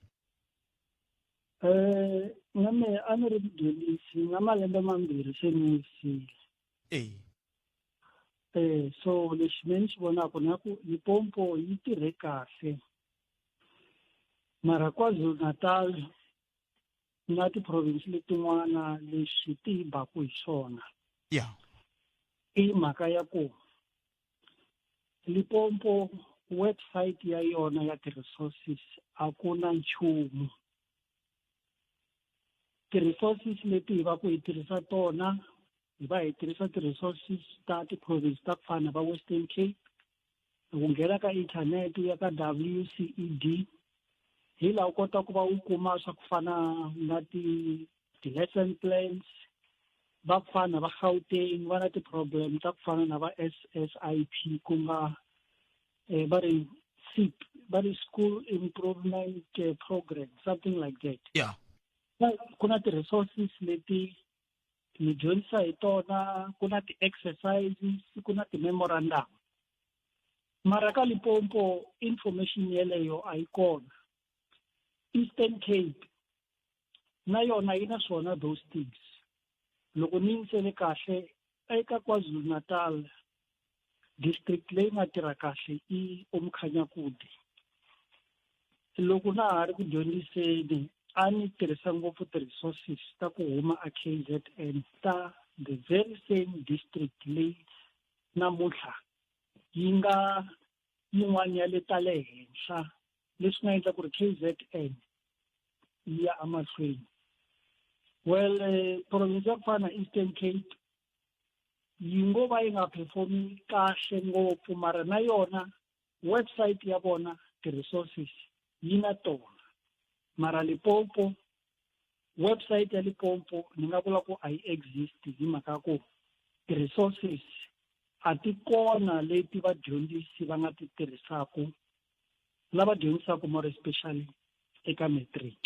Eh, Na mehe a ni ri mudyondzisi na malembe mambirhi se ni wisile. E. Eh so lexi me ni xi vonaka na ku Limpopo yi tirhe kahle. Mara KwaZulu-Natal na ti-province letin'wana leswi ti hi baku hi swona. Yeah. I mhaka ya ku Limpopo website ya yona ya ti-resources a ku na nchumu. Ti-resources leti hi va ku hi tirhisa tona hi va hi tirhisa ti-resources ta ti-province ta ku fana na va Western Cape loko nghena ka internet u ya ka W_C_E_D hi laha u kota ku va u kuma swa ku fana na ti ti-lesson plans va ku fana na va Gauteng va na ti-problem ta ku fana na va S_S_I_P ku nga eh, va ri SIP va ri school improvement eh, program something like that yeah ku na ti-resources leti mi dyondzisa hi tona ku na ti-exercises ku na ti-memorandum mara ka Limpopo information yeleyo a yi kona Eastern Cape na yona yi na swona those things loko ni yingisele kahle eka KwaZulu-Natal district leyi nga tirha kahle i Umkhanyakude loko na ha ri ku dyondziseni a ni tirhisa ngopfu ti-resources ta ku huma a K_Z_N ta the very same district leyi namuntlha yi nga yin'wana ya le ta le henhla leswi nga endla ku ri K_Z_N yi ya emahlweni well eh, province ya ku fana na Eastern Cape yi ngo va yi nga performi kahle ngopfu mara na yona website ya vona ti-resources yi na tona mara Limpopo website ya Limpopo ni nga vula ku a yi exist hi mhaka ku ti-resources a ti kona leti vadyondzisi va nga ti tirhisaka lava dyondzisaka more especially eka matric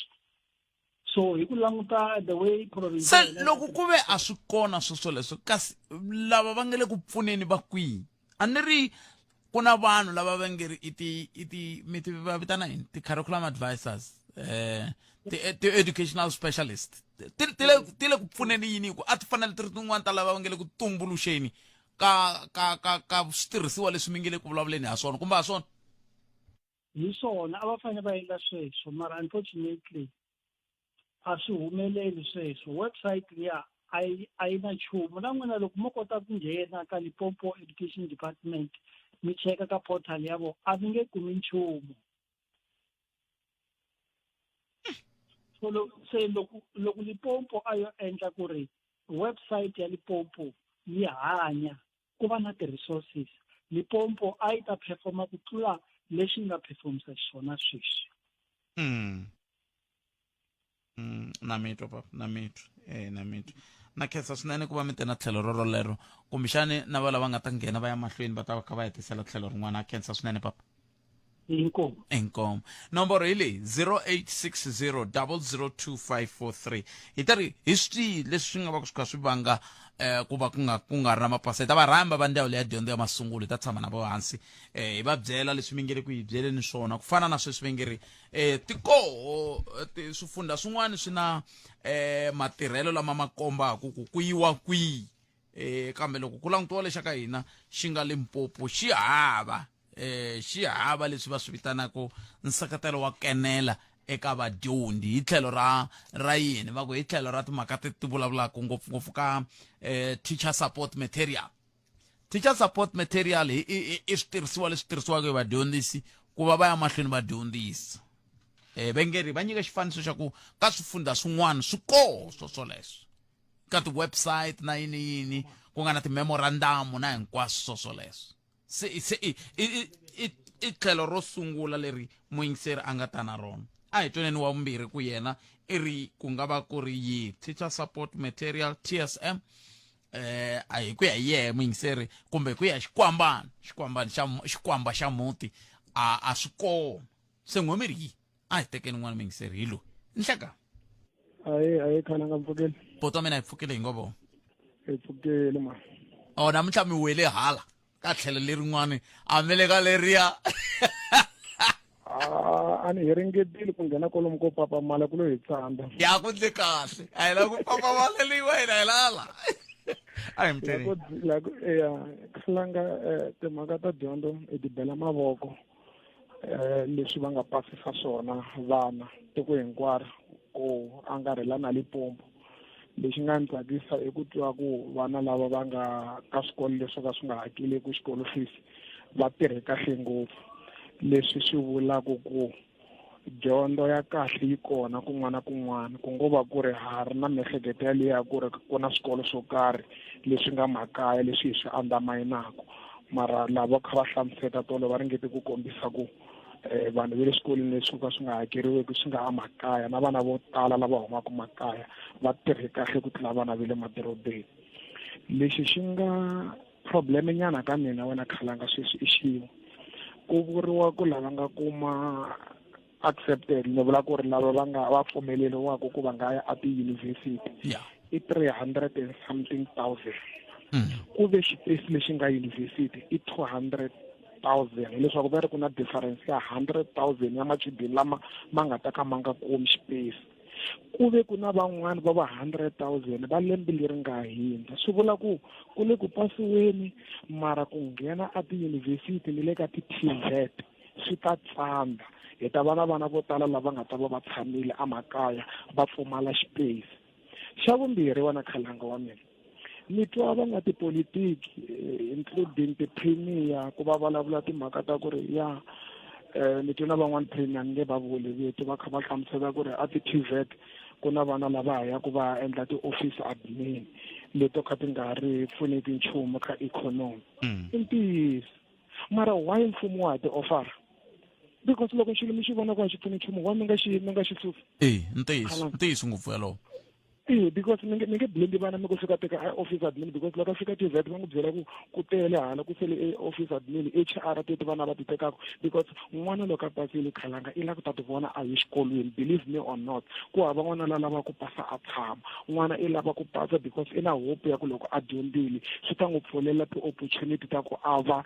so hi ku languta the way province se loko ku ve a swi kona swo swoleswo kasi lava va nga le ku pfuneni va kwihi a ni ri ku na vanhu lava va nge ri i ti i ti mi ti va vitana yini ti-curriculum advisors eh ti-educational specialist ti ti le ti le ku pfuneni yini hi ku a ti fanele ti ri tin'wana ta lava va nge le ku tumbuluxeni ka ka ka ka switirhisiwa leswi mi nge le ku vulavuleni ha swona kumbe ha swona hi swona a va fanele va endla sweswo mara unfortunately a swi humeleli sweswo website liya a yi a yi na nchumu na n'wina loko mo kota ku nghena ka Limpopo Education Department mi cheka ka portal ya vona a mi nge kumi nchumu so se loko loko Limpopo a yo endla ku ri website ya Limpopo yi hanya ku va na ti-resources Limpopo a yi ta performa ku tlula leswi nga performisa xiswona sweswi mm. Mm, na mitwa papa na mitwa eh na mitwa na khensa swinene ku va mi te na tlhelo roro lero kumbexani na va lava nga ta nghena va ya mahlweni va ta va kha va hetisela tlhelo rin'wana a khensa swinene papa inkomu inkomu nomboro hi leyi 0860 002543 hi ta ri hi swihi leswi swi nga va swi kha swi vanga eh ku va ku nga ku nga ri na mapasi hi ta va rhamba va ndzawulo ya dyondzo ya masungulo hi ta tshama na vo hansi eh hi va byela leswi mi nge le ku hi byeleni swona ku fana na sweswi va nge ri eh tikoho eh, swifundha swin'wana swi na eh matirhelo lama ma kombaka ku ku yiwa kwihi eh kambe loko ku langutiwa lexa ka hina xi nga Limpopo xi hava eh xi hava leswi va swi vitanaka nseketelo wa kenela eka vadyondzi hi tlhelo ra ra yini va ku hi tlhelo ra timhaka ti ti vulavulaka ngopfungopfu ka eh, teacher support material teacher support material i, i, i switirhisiwa leswi tirhisiwaka hi vadyondzisi ku va va ya mahlweni va dyondzisa eh va nge ri va nyika xifaniso xa ku ka swifundha swin'wana swi koho swo swoleswo ka ti-website na yini yini ku nga na ti-memorandum na hinkwaswo swo swoleswo se se i i i i tlhelo ro sungula leri muyingiseri a nga ta na rona a hi tweneni wa vumbirhi ku yena i ri ku nga va ku ri yi teacher support material tsm eh a hi ku ya hi yehe muyingiseri kumbe hi ku ya xikwambana xikwambana xa xikwamba xa muti a a swi kona se n'we mi ri yi a hi tekeni n'wana muyingiseri hi loyi nhleka ayi ayi khana nga mpfukeli poto mina hi pfukile hi ngo vona hi pfukile ma o namuntlha mi wele hala ka tlhelo lerin'wani a mi le ka leriya Ah, A ni hi ringetile ku nghena kwalomu ko papamala ku lo hi tsandza. Ya ku ndle kahle. A hi lava ku papamaleliwa hina hi lala. A hi muteni. La ku ya khalanga timhaka ta dyondzo hi ti bela mavoko leswi va nga pasisa swona vana tiko hinkwaro ku angarhela na Limpopo. Lexi nga ni tsakisa i ku twa ku vana lava va nga ka swikolo leswo ka swi nga hakeleki xikolo fees va tirhe kahle ngopfu leswi swi vulaka ku dyondzo ya kahle yi kona kun'wana na kun'wana ku ngo va ku ri ha ri na miehleketo yaliya ku ri ku na swikolo swo karhi leswi nga makaya leswi hi swi andamayinaka mara lava kha va hlamuseta tolo va ringete ku kombisa ku eh, vanhu va le swikolweni leswi ka swi nga hakeriweki swi nga emakaya na vana vo tala lava humaka makaya va tirhe kahle ku tlula vana va le madorobeni lexi xi nga probleme nyana ka mina wena khalanga sweswi i xin'we ku vuriwa ku lava nga kuma accepted ni vula ku ri lava va nga va pfumeleriwaka ku va nga ya a tiyunivhesiti i 300 and something thousand ku ve xipesi lexi nga yunivhesiti i 200 thousand hileswaku va ri ku na difference ya 100 000 ya machudeni lama ma nga ta ka ma nga kumi xipesi ku ve ku na van'wani va va 100 000 va lembe leri nga hindza swi vula ku ku le ku pasiweni mara ku nghena a tiyunivhesiti ni le ka ti-TVET swi ta tsandza hi ta va na vana vo tala lava nga ta va va tshamile emakaya va pfumala xipesi xa vumbirhi wena khalanga wa mina ni twa va nga tipolitiki including ti-premier ku va vulavula timhaka ta ku ri ya ni twe na van'wani premier ni nge va vuli vito va kha va hlamusela ku ri a ti-TVET ku na vana lava ha yaku va endla ti-office admin leto kha ti nga ri pfuneti nchumu ka ikhonomi i ntiyiso mara why mfumo wa ha ti offer because loko xilo mi xi vona ku a xi pfuni nchumu why mi nga xi mi nga xi susi e ntiyiso ntiyiso ngopfu yalowo e because mi nge mi nge blame vana mi ku fika teka a office admin because loko a fika TVET va n'wi byela ku ku tele hala ku sele e office admin HR teti vana va ti tekaka because n'wana loko a pasile khalanga i lava ku ta ti vona a ye xikolweni believe me or not ku hava n'wana la lavaka ku pasa a tshama n'wana i lava ku pasa because i na hope ya ku loko a dyondzile swi ta n'wi pfulela ti-opportunity ta ku a va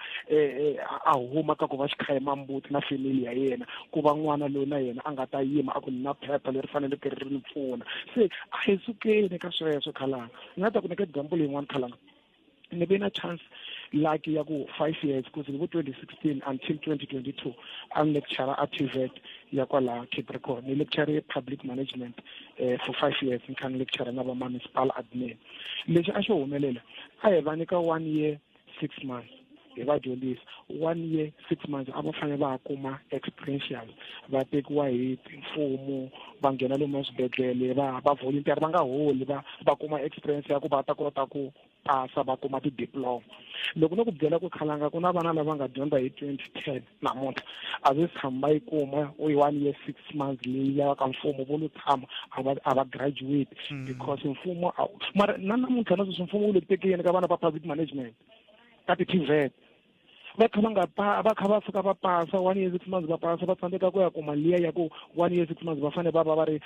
a huma ka ku va xikhayimambuti na family ya yena ku va n'wana loyi na yena a nga ta yima a ku ni na phepha leri faneleke ri ni pfuna se a hi sukeni ka sweswo khalanga ni nga ta ku nyika example yin'wana khalanga ni ve na chance lucky ya ku 5 years ku vo 2016 until 2022 a ni lecturer a TVET ya kwala Capricorn ni lecture public management for 5 years ni kha ni lecture na va municipal admin lexi a xo humelela a hi va nyika 1 year 6 months hi va dyondzisa 1 year 6 months a va fanele va kuma experiential va tekiwa hi mfumo va nghena lomu eswibedhlele va va volunteer va nga holi va va kuma experience ya ku va ta kota ku pasa va kuma ti-diploma loko no ku byela ku khalanga ku na vana lava nga dyondza hi 2010 namuntlha a ve tshama va yi kuma u yi 1 year 6 months leyi ya ka mfumo vo lo tshama a va a va graduate because mfumo a mara na namuntlha na sweswi mfumo wu le ku tekeni ka vana va public management ka ti-TVET va kha va nga pa va kha va fika va pasa 1 year 6 months va pasa va tsandzeka ku ya kuma liya ya ku 1 year 6 months va fanele va va va ri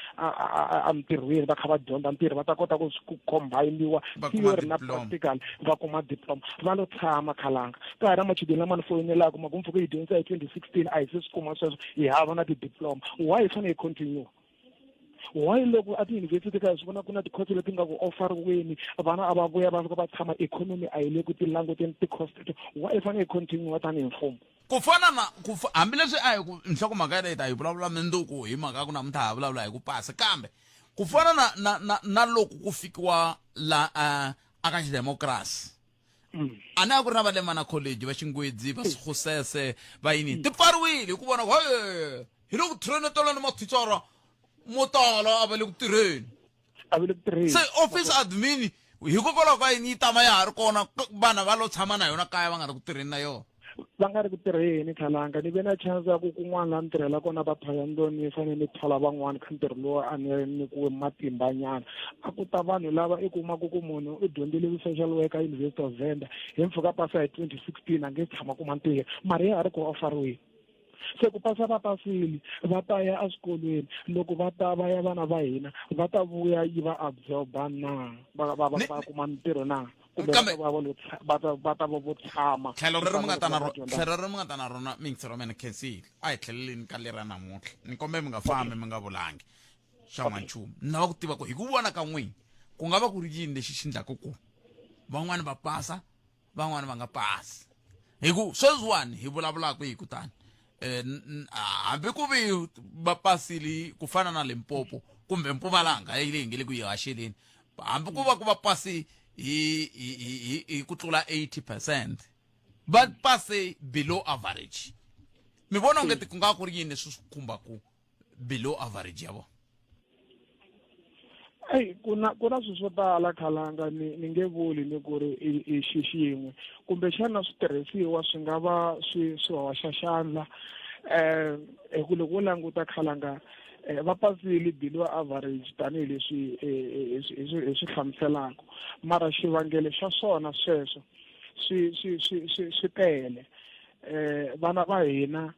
entirhweni va kha va dyondza ntirho va ta kota ku ku combine-iwa theory na practical va kuma diploma va lo tshama khalanga ka ha ri na machudeni lama ni foyinelaka ma ku mpfhuka hi dyondzisa hi 2016 a hi se swi kuma sweswo hi hava na ti-diploma why hi fanele hi continue why loko a tiyunivhesiti ka hi swi vona ku na ti-course leti nga ku offeriweni vana a va vuya va fika va tshama economy a yi le ku ti languteni ti-course teto why hi fanele hi continue tanihi mfumo ku fana na ku hambileswi a hi ku nhlokomhaka yaleyi ta yi vulavula mindzuku hi mhaka ya ku namuntlha ha vulavula hi ku pasa kambe ku fana na na na na loko ku fikiwa la a ka xidemokirasi a ni a ku ri na va le mana college va xingwedzi va swihusese va yini ti pfariwile hi ku vona ku hi le ku trainetela ni mathicara mo tala a va le ku tirheni a va le ku tirheni se office admin hikokwalaho ka yini yi tama ya ha ri kona vana va lo tshama na yona kaya va nga ri ku tirheni na yona va nga ri ku tirheni khalanga ni ve na chance ya ku kun'wana laha ni tirhela kona va thoyandlo ni fanele ni thola van'wana ka ntirho lowu a ni ri nyikiwe matimba nyana a ku ta vanhu lava i kumaka ku munhu u dyondzile vu-social worker University of Venda hi mpfhuka pasa hi 2016 a nge tshama kuma ntirho mara ya ha ri ku ofariweni se ku pasa va pasile va ta ya eswikolweni loko va ta va ya vana va hina va ta vuya yi va absorba na va va va va kuma mintirho na. Kumbe va ta va va lo va ta va ta va vo tshama. Tlhelo rero mi nga ta na va ro dyondza. Tlhelo rero mi nga ta na rona miyingiseri wa mina khensile. A hi tlheleleni ka lera namuntlha. Ni kombe mi nga fambi mi nga vulangi xa n'wanchumu. Ni lava ku tiva ku hi ku vona ka n'wina ku nga va ku ri yini lexi xi endlaka ku van'wani va pasa van'wani va nga pasi. Hi ku sweswiwani hi vulavulaka hi kutani um hambi ku vi va pasile ku fana na Limpopo kumbe Mpumalanga leyi hi nge le ku yi haxeleni, hambi ku va ku va pasi hi hi hi hi ku tlula 80%, va pase below average. Mi vona onge ku nga ku ri yini leswi swi khumbaku below average ya vona? Eyi, ku na swilo swo tala, Khalanga. Ni nge vuli ni ku ri i xi xin'we. Kumbexana switirhisiwa swi nga va swi hoxa xandla, hi ku loko wo languta, Khalanga, va pasile below average tanihileswi hi swi hlamuselaka, mara xivangelo xa swona sweswo swi tele. Vana va hina,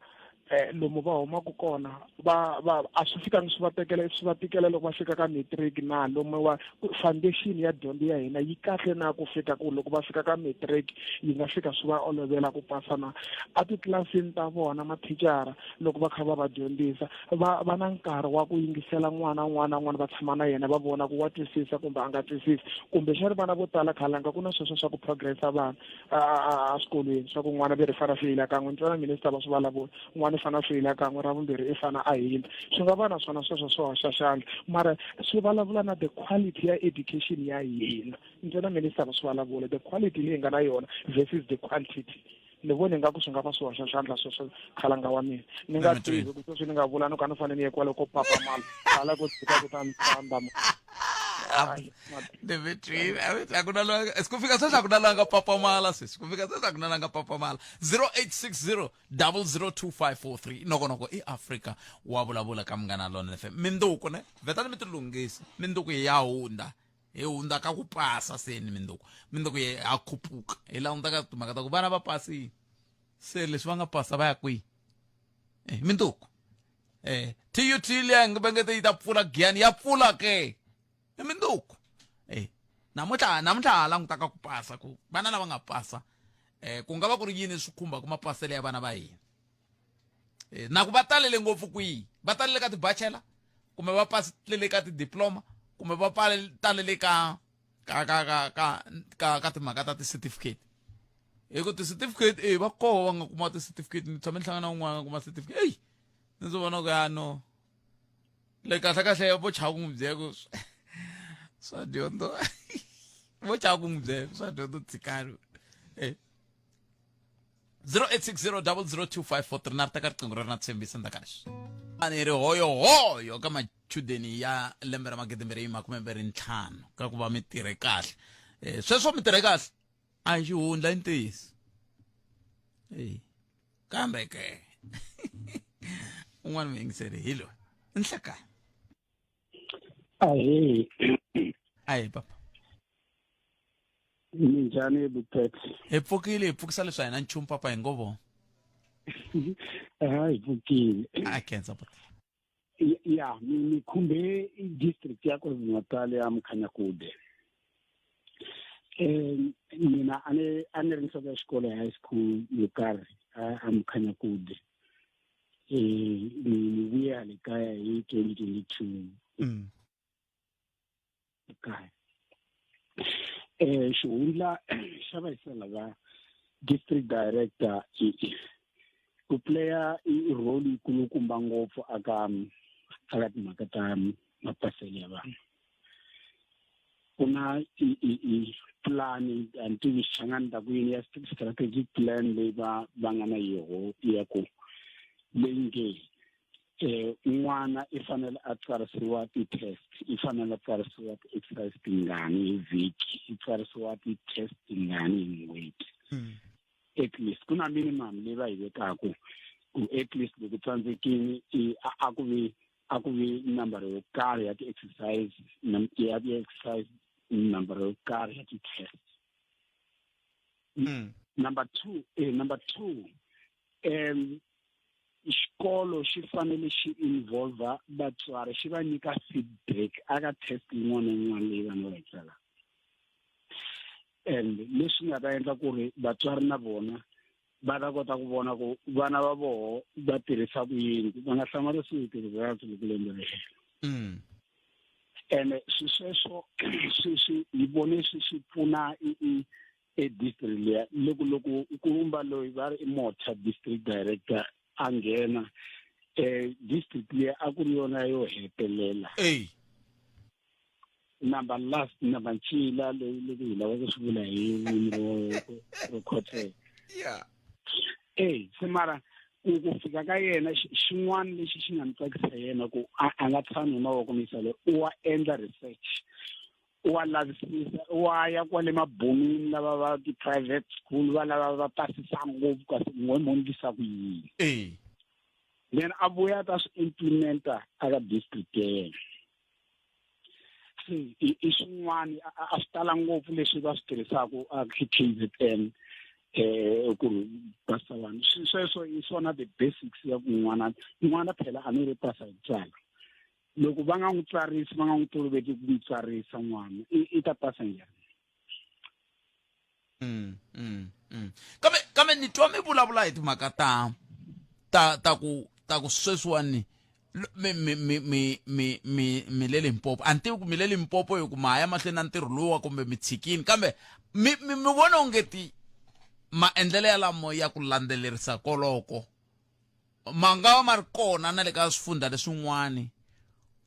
lomu va humaka kona, va a swi fikangi swi va tekela, swi va tikela loko va fika ka matric na lomu wa foundation ya dyondzo ya hina yi kahle na ku fika ku loko va fika ka matric yi nga fika swi va olovela ku pasa na. A titlilasini ta vona, mathicara loko va kha va va dyondzisa, va na nkarhi wa ku yingisela n'wana un'wana na un'wana, va tshama na yena, va vona ku wa twisisa kumbe a nga twisisi. Kumbexani vana vo tala, Khalanga, ku na sweswo swa ku progressa vana a swikolweni, swa ku n'wana ve ri fana feyila kan'we ntsena, minister va swi vulavula, n'wana i fana feyila kan'we, ra vumbirhi i fana a hindza. Swi nga va na swona sweswo swo hoxa xandla, mara swi vulavula na the quality ya education ya hina ntsena. Minister va swi vulavula, the quality leyi nga na yona versus the quantity. Ni vona ingaku swi nga va swi hoxa xandla sweswo, Khalanga wa mina. Ni nga tivi ku sweswi ni nga vula ni ka ni fanele ni ye kwale ko papamala hala ko tshika ku ta ni tsandza. Dimitri, a ku na loyi ku fika sweswi, a ku na loyi a nga papamala sweswi, ku fika sweswi a ku na loyi a nga papamala. 0860 002543, nongonoko i Afrika wa vulavula ka Munghana Lona FM. Minduku ne vhetani mi tilunghisa, minduku ya hundza, hi hundza ka ku pasa seni, minduku ya khupuka, hi languta ka timhaka ta ku vana va pasile, se leswi va nga pasa va ya kwihi? Minduku TUT liya va nge yi ta pfula Giyani, ya pfula ke i minduku? Namuntlha ha languta ka ku pasa, ku vana lava nga pasa, ku nga va ku ri yini swi khumbaka mapasele ya vana va hina, na ku va talele ngopfu kwihi? Va talele ka ti-bachelor, kumbe va pasele ka ti-diploma, kumbe va talele ka timhaka ta ti-certificate? Hi ku ti-certificate, va koho va nga kuma ti-certificate. Ni tshame ni hlangana na un'wana nga kuma certificate, eyi, ni ndzi vona ku ya no le kahle kahle vo chava ku n'wi byela ku swa dyondzo, vo chava ku n'wi byela swa dyondzo, tshikani. 0860 002543 na ri teka riqingho ri ri na tshembisa ndzhaku ka leswi. A ni ri hoyohoyo ka machudeni ya lembe ra 2025 ka ku va mi tirhe kahle. Sweswo mi tirhe kahle a hi xihundla, i ntiyiso. Kambe ke un'wana muyingiseri hi loyi, nhlekani. Ahee. Ahe papa. Minjhani, Butex? Hi pfukile, hi pfukisa leswi a hi na nchumu papa, hi ngo vona. Ha, hi pfukile. A khensa papa. Ya, ni khumbe district ya KwaZulu-Natal ya Mkhanyakude. Mina a ni ri nhloko ya xikolo ya high school yo karhi a Mkhanyakude. Ni vuye hale kaya hi 2022. Kaya xihundla xa va lava district director ku playa i role yikulukumba ngopfu aka timhaka ta mapasele ya vanhu. Ku na i plan, a ni tivi xichangani ta ku yini, ya strategic plan leyi va nga na yoho ya ku leyi nge n'wana i fanele a tsarisiwa ti-test, i fanele a tsarisiwa ti-exercise tingani hi vhiki, i tsarisiwa ti-test tingani hi n'hweti. At least ku na minimum leyi va yi vekaku ku at least loko tsandzekini a ku vi nambara yo karhi ya ti-exercise, ya ti-exercise, nambara yo karhi ya ti-test. Number two, xikolo xi fanele xi involve vatswari, xi va nyika feedback aka test yin'wana na yin'wana leyi vana va yi tsalaka. And leswi nga ta endla ku ri vatswari na vona va ta kota ku vona ku vana va voho va tirhisa ku yini, va nga hlamarisiwi hi ti-results loko lembe ri hela. Ene swi sweswo swi swi hi vone swi swi pfuna i i e district liya loko loko nkulumba loyi va ri i Motha district director a nghena district liya a ku ri yona yo hetelela. Ey. Number last, number ncila leyi loko hi lava ku swi vula hi ririmi ro ro khotseka. Se mara ku ku fika ka yena xin'wana lexi xi nga ni tsakisa yena ku a nga tshami hi mavoko misale, u wa endla research, u wa lavisisa, u wa ya kwale mabonini lava va ti-private school va lava va pasisa ngopfu kasi n'we mo ndlisa ku yini. Then a vuya a ta swi implementa aka district ya yena. Se i swin'wana a swi tala ngopfu leswi va swi tirhisaka a KZN ku ri pasa vanhu. Sweswo i swona the basics ya ku n'wana n'wana phela a ni ri pasa hi tswala. Loko va nga n'wi tsarisi, va nga n'wi toloveti ku n'wi tsarisa n'wana, i ta pasa njhani? Kambe kambe ni twa mi vulavula hi timhaka ta ta ta ku ta ku sweswiwani mi mi mi mi mi mi mi le Limpopo. A ni tivi ku mi le Limpopo hi ku ma ya mahlweni na ntirho luwa kumbe mi tshikini, kambe mi mi mi vona onge ti maendlelo yalamo ya ku landzelerisa koloko ma nga va ma ri kona na le ka swifundha leswin'wani,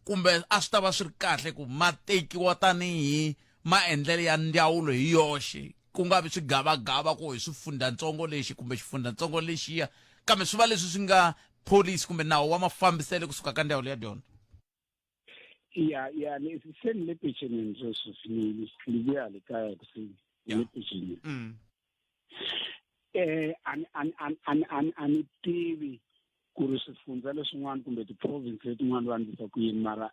kumbe a swi ta va swi ri kahle ku ma tekiwa tanihi maendlelo ya ndzawulo hi yoxe, ku nga vi swigavagava ku hi swifundhantsongo lexi kumbe xifundhantsongo lexiya, kambe swi va leswi swi nga policy kumbe nawu wa mafambiselo kusuka ka ndzawulo ya dyondzo? Ya, ya, ni se ni le pechenini sweswi, ni ni vuya le kaya ku se ni le pechenini. A ni a ni a ni a ni a ni a ni tivi ku ri swifundza leswin'wana kumbe ti-province letin'wana va endlisa ku yini, mara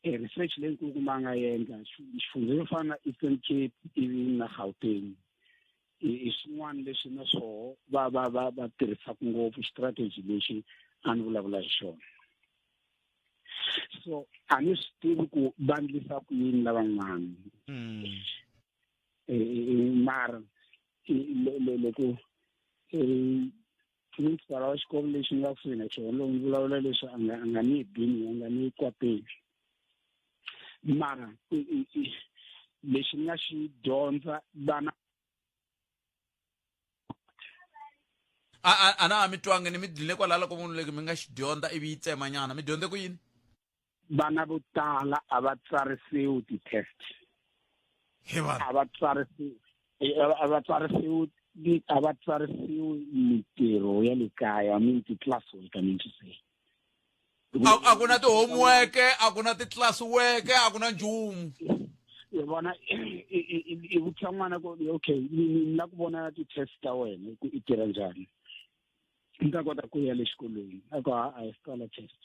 research leyi nkulukumba a nga endla xifundza xo fana na Eastern Cape ivi na Gauteng i swin'wana leswi na swoho va va va va tirhisaka ngopfu strategy lexi a ni vulavula hi xona. So a ni swi tivi ku va endlisa ku yini lavan'wana. Mara loko principal wa xikolo lexi nga kusuhi na xona loko ni vulavula leswi a nga a nga ni bini, a nga ni kwateli, mara lexi ni nga xi dyondza vana a a na a mi twangi ni mi dlile kwalaya loko munhu leki mi nga xi dyondza ivi yi tsema nyana, mi dyondze ku yini? Vana vo tala a va tsarisiwi ti-test. He vanhu. A va tsarisiwi, a va tsarisiwi, a va tsarisiwi mitirho ya le kaya, I mean ti-class work, I mean to say. A ku na ti-homework, a ku na ti-class work, a ku na nchumu. I vona i vutisa n'wana ku okay, ni la ku vona ti-test ta wena ku i tirha njhani, ni ta kota ku ya le xikolweni. A ku a hi tsala test.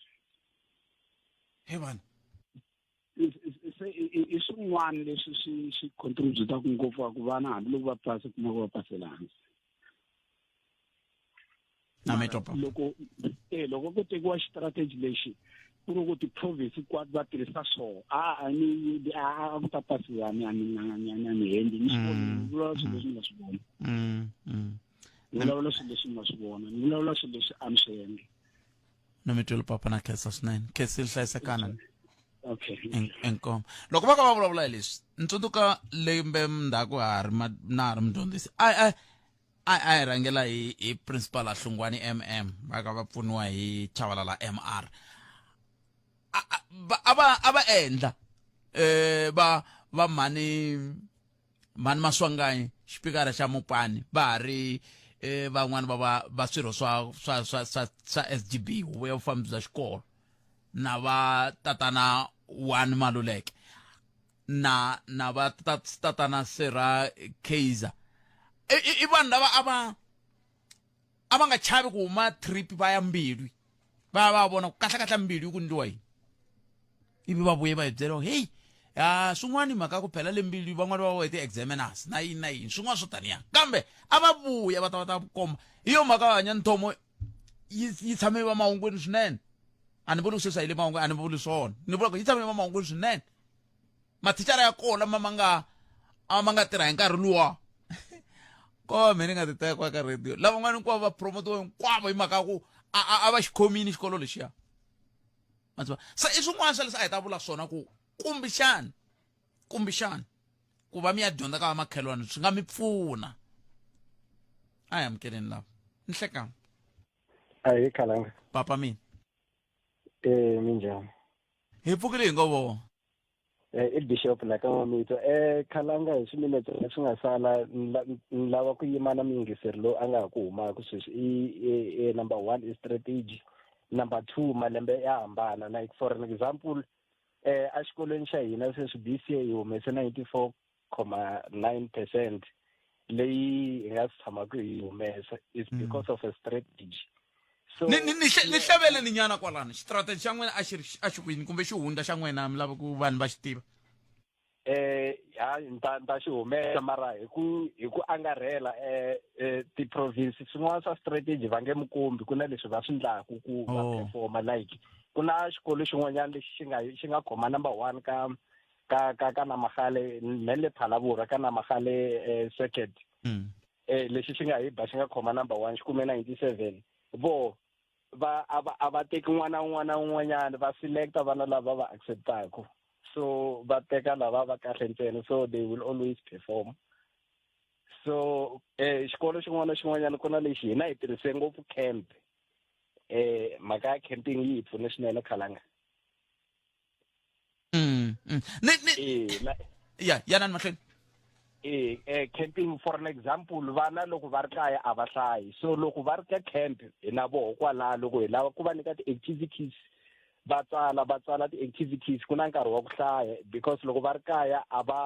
He vanhu. Se i swin'wana leswi swi swi contributaka ngopfu a ku vana hambiloko va pasa kuma ku va pasela hansi. Na mi twa papa. Loko loko ku tekiwa strategy lexi ku ri ku ti-province hinkwato va tirhisa swona, a a ni a a ku ta pasiwa, ni a ni a ni a ni hembi, ni swi vona, ni vulavula swilo leswi ni nga swi vona. Ni vulavula swilo leswi ni nga swi vona, ni vulavula swilo leswi a ni swi endla. Na mi twile papa, na khensa swinene, khensile, hlayisekana. Okay. Inkomo. Loko va ka va vulavula hi leswi, ni tsundzuka lembe ndzhaku ha ri na ha ri mudyondzisi, a a a a hi rhangela hi hi principal Hlungwani MM, va ka va pfuniwa hi Chavalala MR. A va a va endla va va mhani mhani Maswanganyi xipikara xa Mopani, va ha ri van'wana va va va swirho swa swa swa swa swa SGB, huvo ya vufambi bya xikolo, na va tatana One Maluleke na na va tatana Sera Kaiser. I vanhu lava a va a va nga chavi ku huma trip va ya Mbilwi, va ya va vona ku kahle kahle Mbilwi ku ndliwa yini, ivi va vuye va hi byela, hey, ya swin'wana mhaka ku phela le Mbilwi van'wana va va ti-examiners na yini na yini swin'wana swo taniya, kambe a va vuya va ta va ta komba. Hi yo mhaka va hanya nthomo yi tshame yi va mahungwini swinene. A ni vuli ku sweswi a yi le mahungwini, a ni vuli swona, ni vula ku yi tshame yi va mahungwini swinene. Mathicara ya kona lama ma nga a ma nga tirha hi nkarhi luwa ko va me ni nga ti teka ka radio lavan'wana hinkwavo va promotiwa hinkwavo hi mhaka ya ku a va xi khomini xikolo lexiya ma tiva se i swin'wana swa leswi a hi ta vula swona ku kumbexani kumbexani ku va mi ya dyondza ka vamakhelwani swi nga mi pfuna a hi amukeleni lava ni hlekani Ahee Khalanga. Papa mina. Eh minjhani? Hi pfukile hi ngo vo. Eh i Bishop la ka N'wamitwa. Eh Khalanga hi swiminetse leswi nga sala ni lava ku yima na muyingiseri lowu a nga ha ku humaka sweswi i i number 1 i strategy number 2 malembe ya hambana like for an example eh a xikolweni xa hina sweswi this year hi humese 94 9 percent leyi hi nga si tshamaka hi humesa is mm. because of a strategy so ni ni ni hlevele ni nyana kwalano strategy xa n'wina a xi ri a xi kwini kumbe xihundla xa n'wina mi lava ku vanhu va xi tiva eh ha nta nta xi humesa mara hi ku hi ku angarhela eh, eh ti-province swin'wana swa strategy va nge mi kombi ku na leswi va swi ndlaku ku va oh. performa like ku na xikolo xin'wanyana lexi xi nga xi nga khoma number one ka ka ka ka Namagale me le Phalaborwa ka Namagale eh, circuit mm. eh lexi xi nga hi ba xi nga khoma number 1 xi kume 97 vo va a va a va teki n'wana un'wana un'wanyana va selecta vana lava va acceptaka so va teka lava va kahle ntsena so they will always perform so eh xikolo xin'wana na xin'wanyana ku na lexi hina hi tirhise ngopfu camp eh mhaka ya camping yi hi pfune swinene khalanga mm, mm. ni ni eh, ya yanani mahlweni eh, eh camping for an example vana loko va ri kaya a va hlayi so loko va ri ka camp hi na voho kwalaho loko hi lava ku va nyika ti-activities va tsala va tsala ti-activities ku na nkarhi wa ku hlaya because loko va ri kaya a va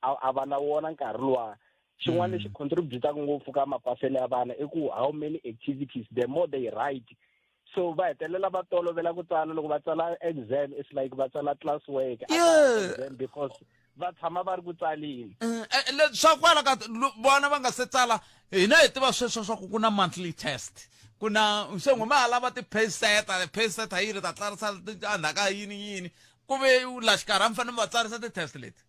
a va na wona nkarhi luwa xin'wana lexi mm. contributaka ngopfu ka mapaselo ya vana i ku how many activities the more they write so va hetelela va tolovela ku tsala loko va tsala exam it's like va tsala class work exam because va tshama va ri ku tsaleni eh, eh, swa kwala ka vona va nga se tsala hina hi tiva sweswo swa ku ku na monthly test ku na se n'we ma ha lava ti-payseta ti-payseta yi ri ta tsarisa endzhaku ka yini yini ku ve la xikarhi a mi fanele mi va tsarisa ti-test leti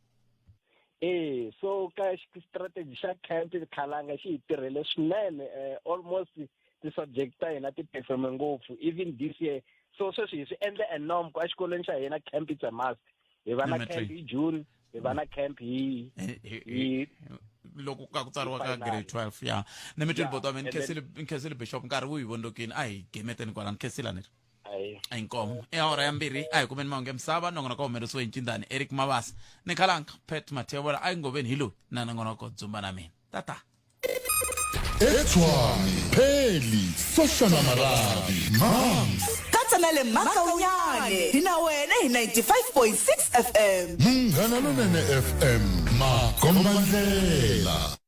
Eh so ka strategy xa camp khalanga xi hi tirhele swinene eh, almost ti-subject ta hina ti performe ngopfu even this year so sweswi hi swi endle a norm ku exikolweni xa hina camp it's a must hi va na camp hi june hi va na camp hi hi loko ka ku tsariwa ka grade 12 ya ni mi twile boto wa mina ni khensile bishop nkarhi wu hi vondzokini a hi gemeteni kwalano ni khensile ni ri inkomo i awara ya mbirhi a hi kumeni mahungu ya misava nongonoko humelerisiwe hi ncindani eric mabasa ni khalanka pet mathebola a yi ngoveni hi loyi na nongonoko dzumba na mina tata Etshwane, Pheli, Soshana Marabi, Mams. Katsa na le Makaunyane hi na wena hi 95.6 FM. Munghana Lonene FM, makombandlela.